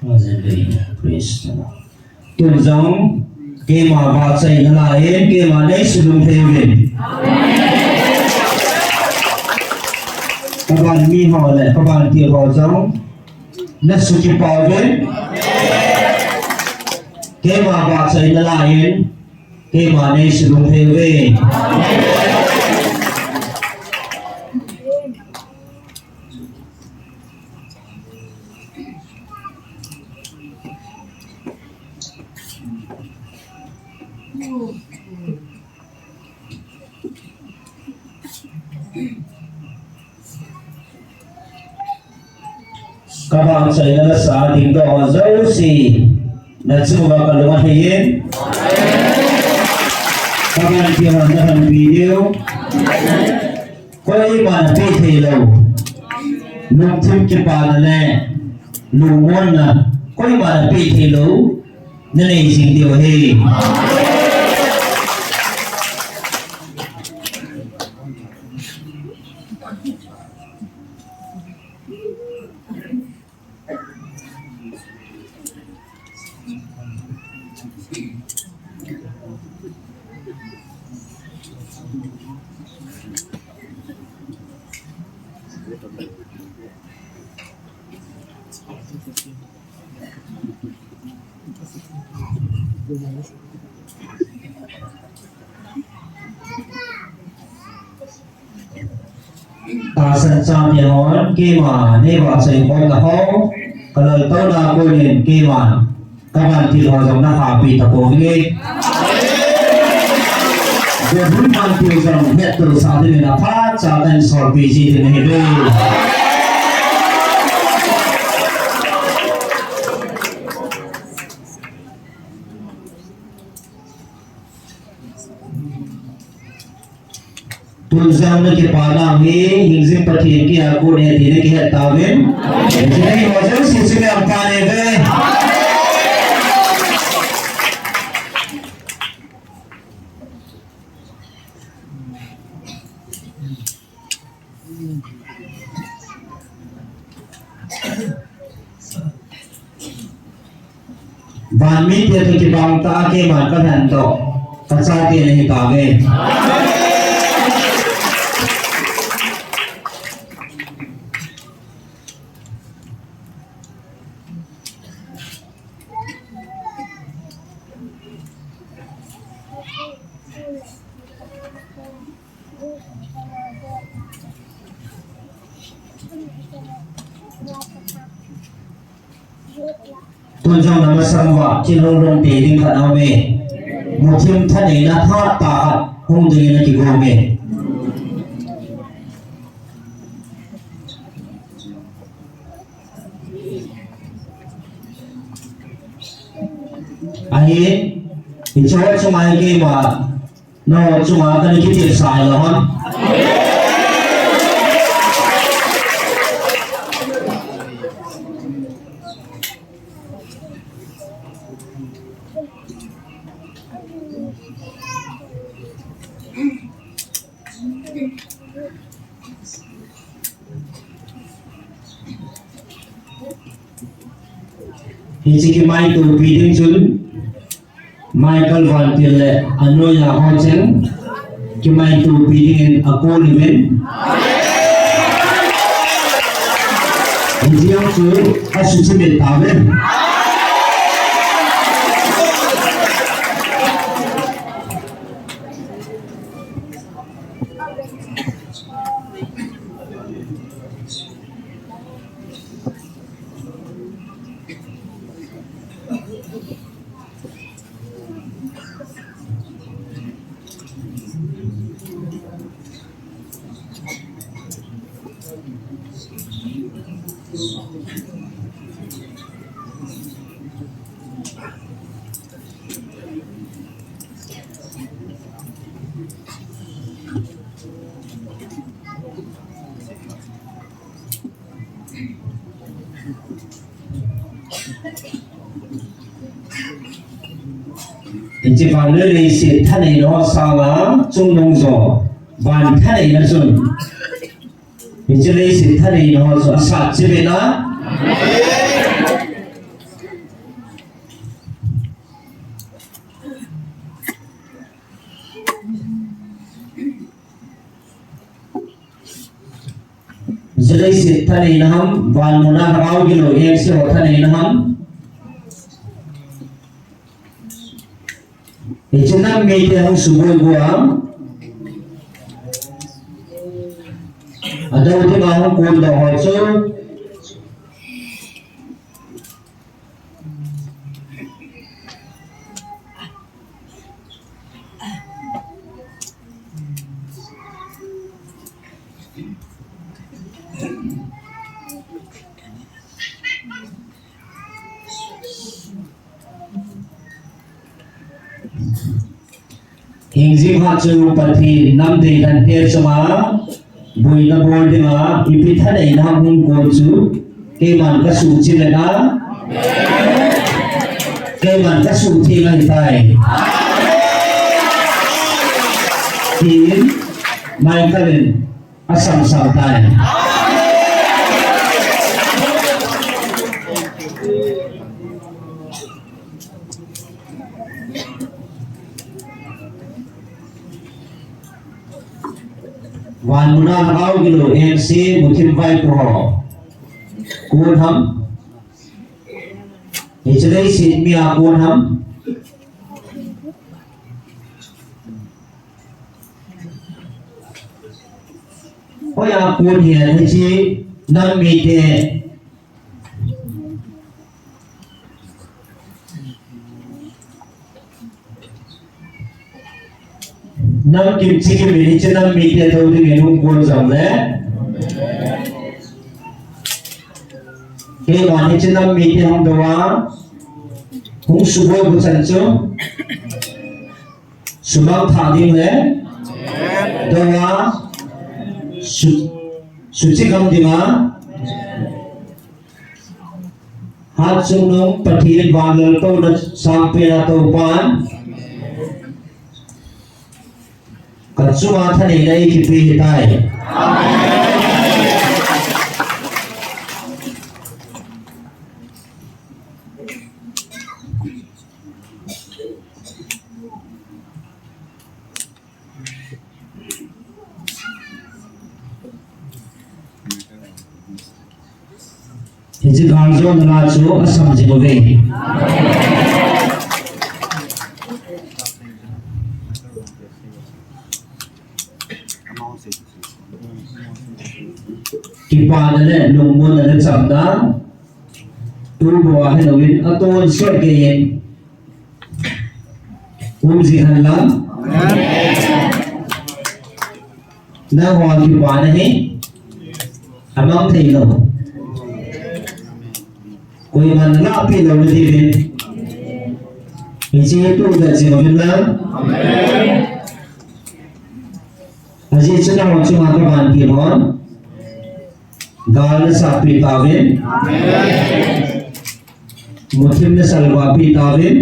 Hallelujah. Praise the Lord. Tun jong keima vahchoina la in, keima nei sulung thei uvin. Kavan mi ho le kavantil ho jong nasuh kipah uvin. Keima vahchoina la in, keima nei sulung thei uve. Kavahchoina lasa dingdoh ho jouse, nachung uva kalung athei in. Kavantil hon napanpi diu. Koima napeh thei lou. Lungthim kipana le lungmonna koima napeh thei lou. Nanei jing diu ahi. Tahsan chate hon, keima neivahchoi khomna ho, kalaltouna a konin keima kavantil ho jong nahapi tapouvinge. Gobun vantil jong hettohsah dingin aphatcha kahin solpi ji ding ahiuve. Tun jong nakipana hi, hingjing Pathen keiya kon ahi ti nakihet tauvin. Hiche neiho jouse chunga pan ahiuve. Van mite toh kibang tah a keiman kalhen toh, kachate nahitauve. Tun jong na masang uva, thil hung lhung te ding khat aume. Muthim thaneina tha tah khat hung dingin akigong e. Ahi, hiche chunga hi keima, nangho chunga kana kitilsa lou ham. Hiche kimaitopi ding chun, Michael Vantil le anoiya ho cheng kimaitopi dingin akon uvin. Hiche jong chu asuhchimit tauve. Hiche van le leiset thaneina ho sanga chungnung jo van thaneina chun, hiche leiset thaneina ho chu asat cheh ve na. Hiche leiset thaneina ham, van muna lhagao gilou engse ho thaneina ham. Hiche nam mite hung suboi uva, adou dinga hung kondoh ho chu, hingjing phat chu Pathen namdei lhante chunga boina bol dinga ipi thaneina hung kon chu keiman kasuhchim e na, keiman kasuhtheng ahitai, tin Michael in asamsam tai. Van muna lhagao gilou engse muthim vaipo ho kon ham? Hiche leiset mi a kon ham? Hoiya kon hi hiche nam mite Nam kimchi kimin hiche nam mite dou dingin hung kon jongle, keiman hiche nam mite hung dou a, hung suboi bu chan chu sumang thah ding le dou a, su, suchi gam dinga, Hatchungnung Pathen vanlaltouna sangpen a toupan kachunga thaneina eipeh ahitai. Hiche galjona chu asam jing uve. Kipana le lungmonna le chamna Tubo a helou in, atonsot kei in. Um ji han la. Nangho kipana hi. Amang thei lou. Koiman la pi lou ni ti vin. Hiche tu da ji ma vin la. Ajeh chu nangho chunga kavan ti hon. Gal nasatpi tauvin. Muthim nasalvahpi tauvin.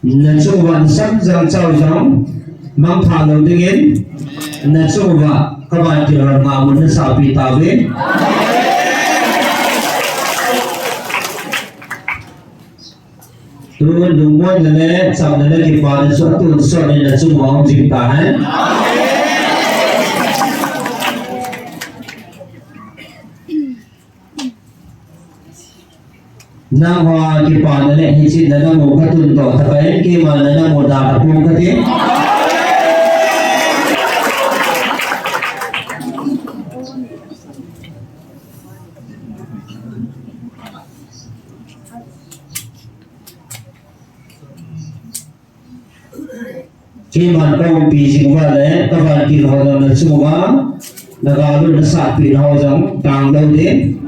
Nachung uva nasam jang chao jang mangpha lou dingin. Nachung uva kavan kilhon ngamun nasatpi tauvin. Tun lungmonna le chamna le kipana chu atonsot in nachung uva um jing tahen. Nangho kipana le hiche na namu katun toh tah in, keima na namu da kapu kati. Keiman kaumpi jing uva le kavan kilhon nachung uva nagal un nasatpi nau jong tang lou ding.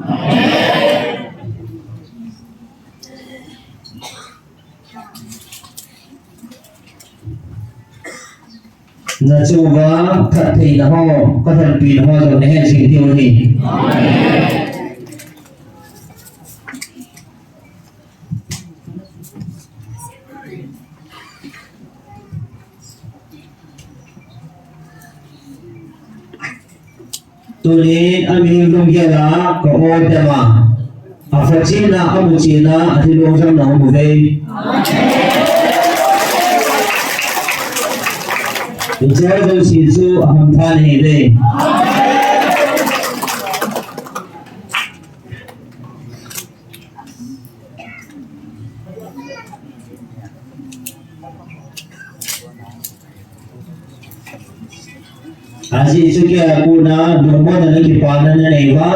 Nachung uva phattheina ho, kalhonpina ho jong nahet jing diu ahi. Tuni a mi lunggel a ka-o tema, afa china, amu china, athi long jam na umu ve. Ichar do si chu aham than hi ve. Ajeh chu kei a kona lungmonna le kipana nanei uva,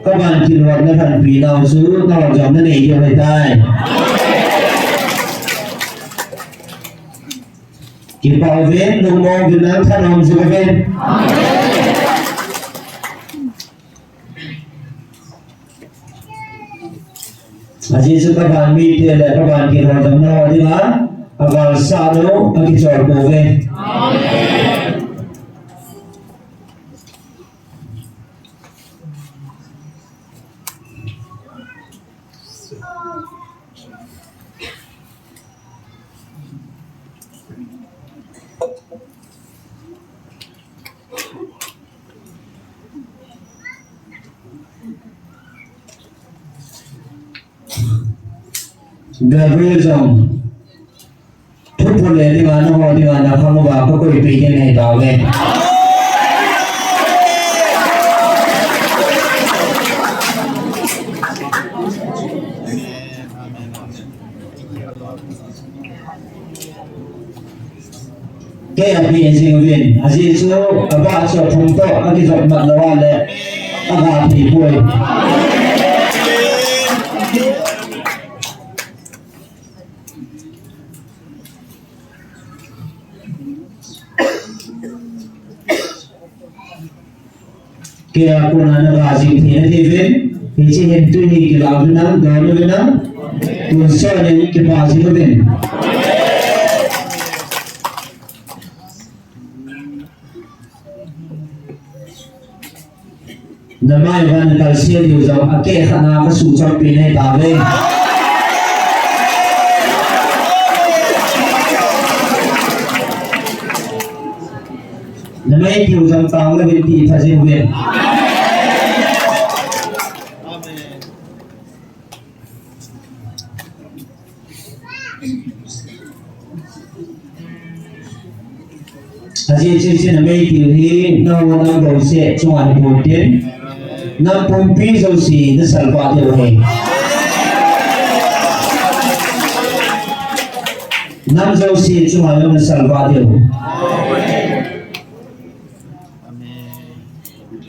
kavan kilhonna lhonpi nau chu nahon jong nanei diu ahitai. Kipah uvin, lungmong uvin, thanom jing uvin. Ajeh chu kavan mite le kavan kilhon jong nahon dinga, aval sah lou, akichol pouve. Gabriel jong, thuphon le dinga, naho dinga, nakhang uva kakoipeh ding ahi tauve. Kei a peh jing uvin, ajeh chu kavah chu athum toh akijop mat lou a le, aga peh poi. Kei a kona naga jing thei nadiuvin, hiche hin tuni kilah uvin lang, don uvin lang, tonsot in kipah jing uvin. Namai uva nakalse diu jong akeh khat na kasuh chompi nai tauve. Namai tiu jong tang le vin ti tha jing uvin. Ajeh chu hiche namai tiu hi, nangho nam jouse chunga hi pon tin, nam pumpi jouse nasalvah diu ahi. Nam jouse chunga nasalvah diu. Amen.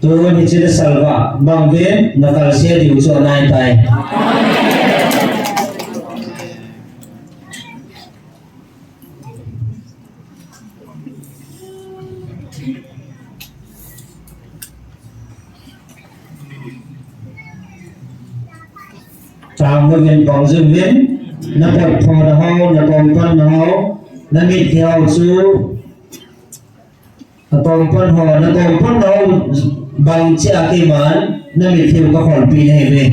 Tun hiche le salvah bang ven, na kalse diu chu anai tai. Chang uvin, pang jing uvin, na potphona ho, na tongpanna ho, na mitlhi ho chu, na tongpan ho, na tongpanna ho bang cheh a keiman na mitlhi u ka kholpi nahi uve.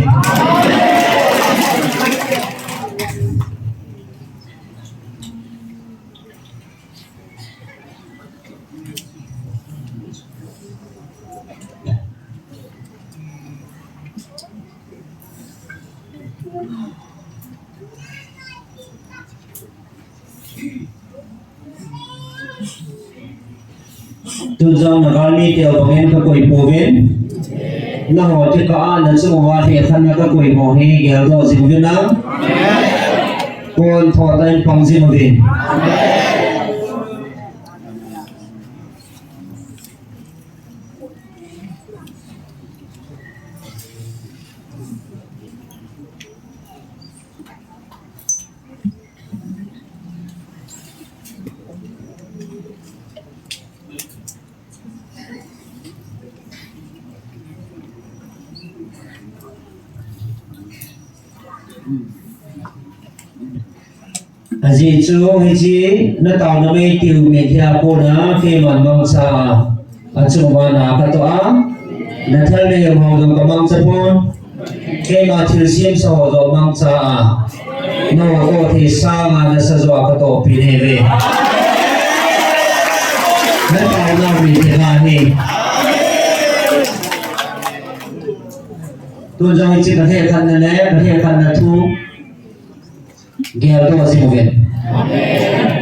Tun jong na galmi teu bangin ka koi pouvin. Nangho kikah a na chung uva lheh khat na ka koi ho hi geldoh jing uvin lang. Kon thot tah in pang jing uvin. Ajeh chu hiche na taona mei tiu mitlhi a kona keiman mangcha a, achung uva na ka toh a, na thal nei ho jong ka mangcha pon. Keima thilsem sa ho jong mangcha a, nangho toh thei sanga na sa jo a ka tohpi nahi uve. Na taona mitlhi a hi. Tun jong hiche ka lheh khatna le ka lheh khatna thu geldoh jing uvin. Amen.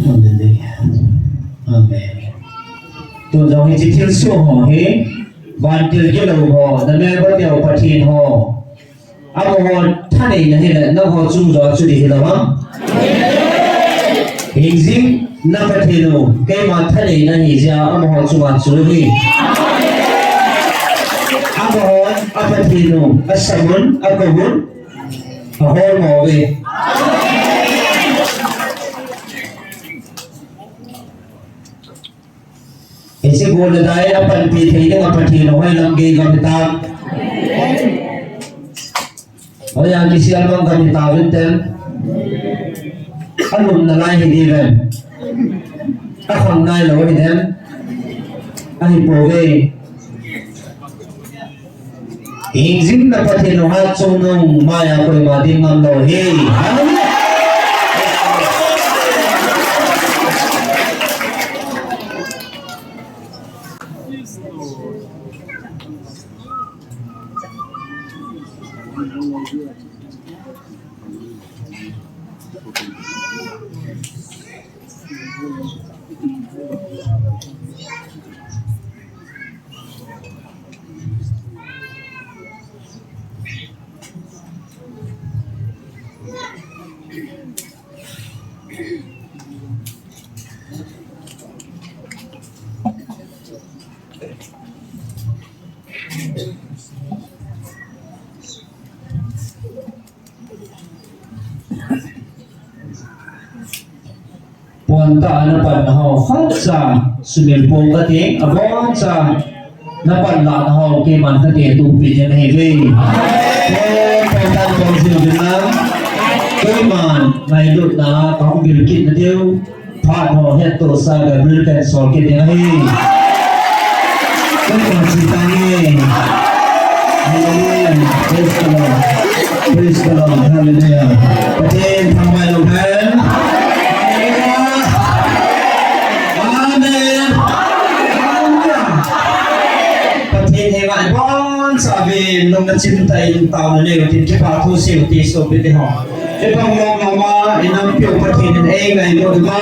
Hallelujah. Amen. Tun jong hiche thilsoh ho hi, vantil gilou ho, na melbate ho Pathen ho. Amaho thaneina hile, nangho chung jo a chu ding hilou ham? Hingjing na Pathen u, keima thaneina ahi jeh a amaho chunga chu hi. Amahon a Pathen u, asamun, akouvun, ahol mo uve. Hiche gol le dai a panpi thei dinga Pathen u hoilam gei gam hitam. Hoiya kisel bang gam hitam uvin ten. Alumna lai hi diuvem. Akhang nailou hi dem. Ahipouve. Hingjing na Pathen u hatchungnung maiya koima ding ngam lou ahi. Hallelujah. Pon tah a na panna ho khatcha sumil pon kate, aboncha na panlahna ho keiman kate tupi ding ahiuve. Pon, pon tah pon jing uvin lang. Keiman ngailutna kahung bil kit na diu. Phat ho hettohsa Gabriel kahin sol kit ding ahi. Kan kon sitang e. Hallelujah. Praise the Lord. Praise the Lord. Hallelujah. Pathen thangvah in umhen. Hallelujah. Nung na chin ta in ta na leo tin kipa thu siu ti so pi te ho. Kipang lom lom a, i nampiu Pathen in ei ngailut uva,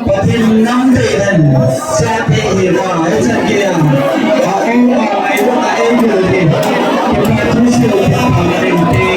Pathen nam te hen, sa te hi va, ei chan ke a, a ei va, ei va, ei va, ei va, kipa thu siu ti pa na leo te.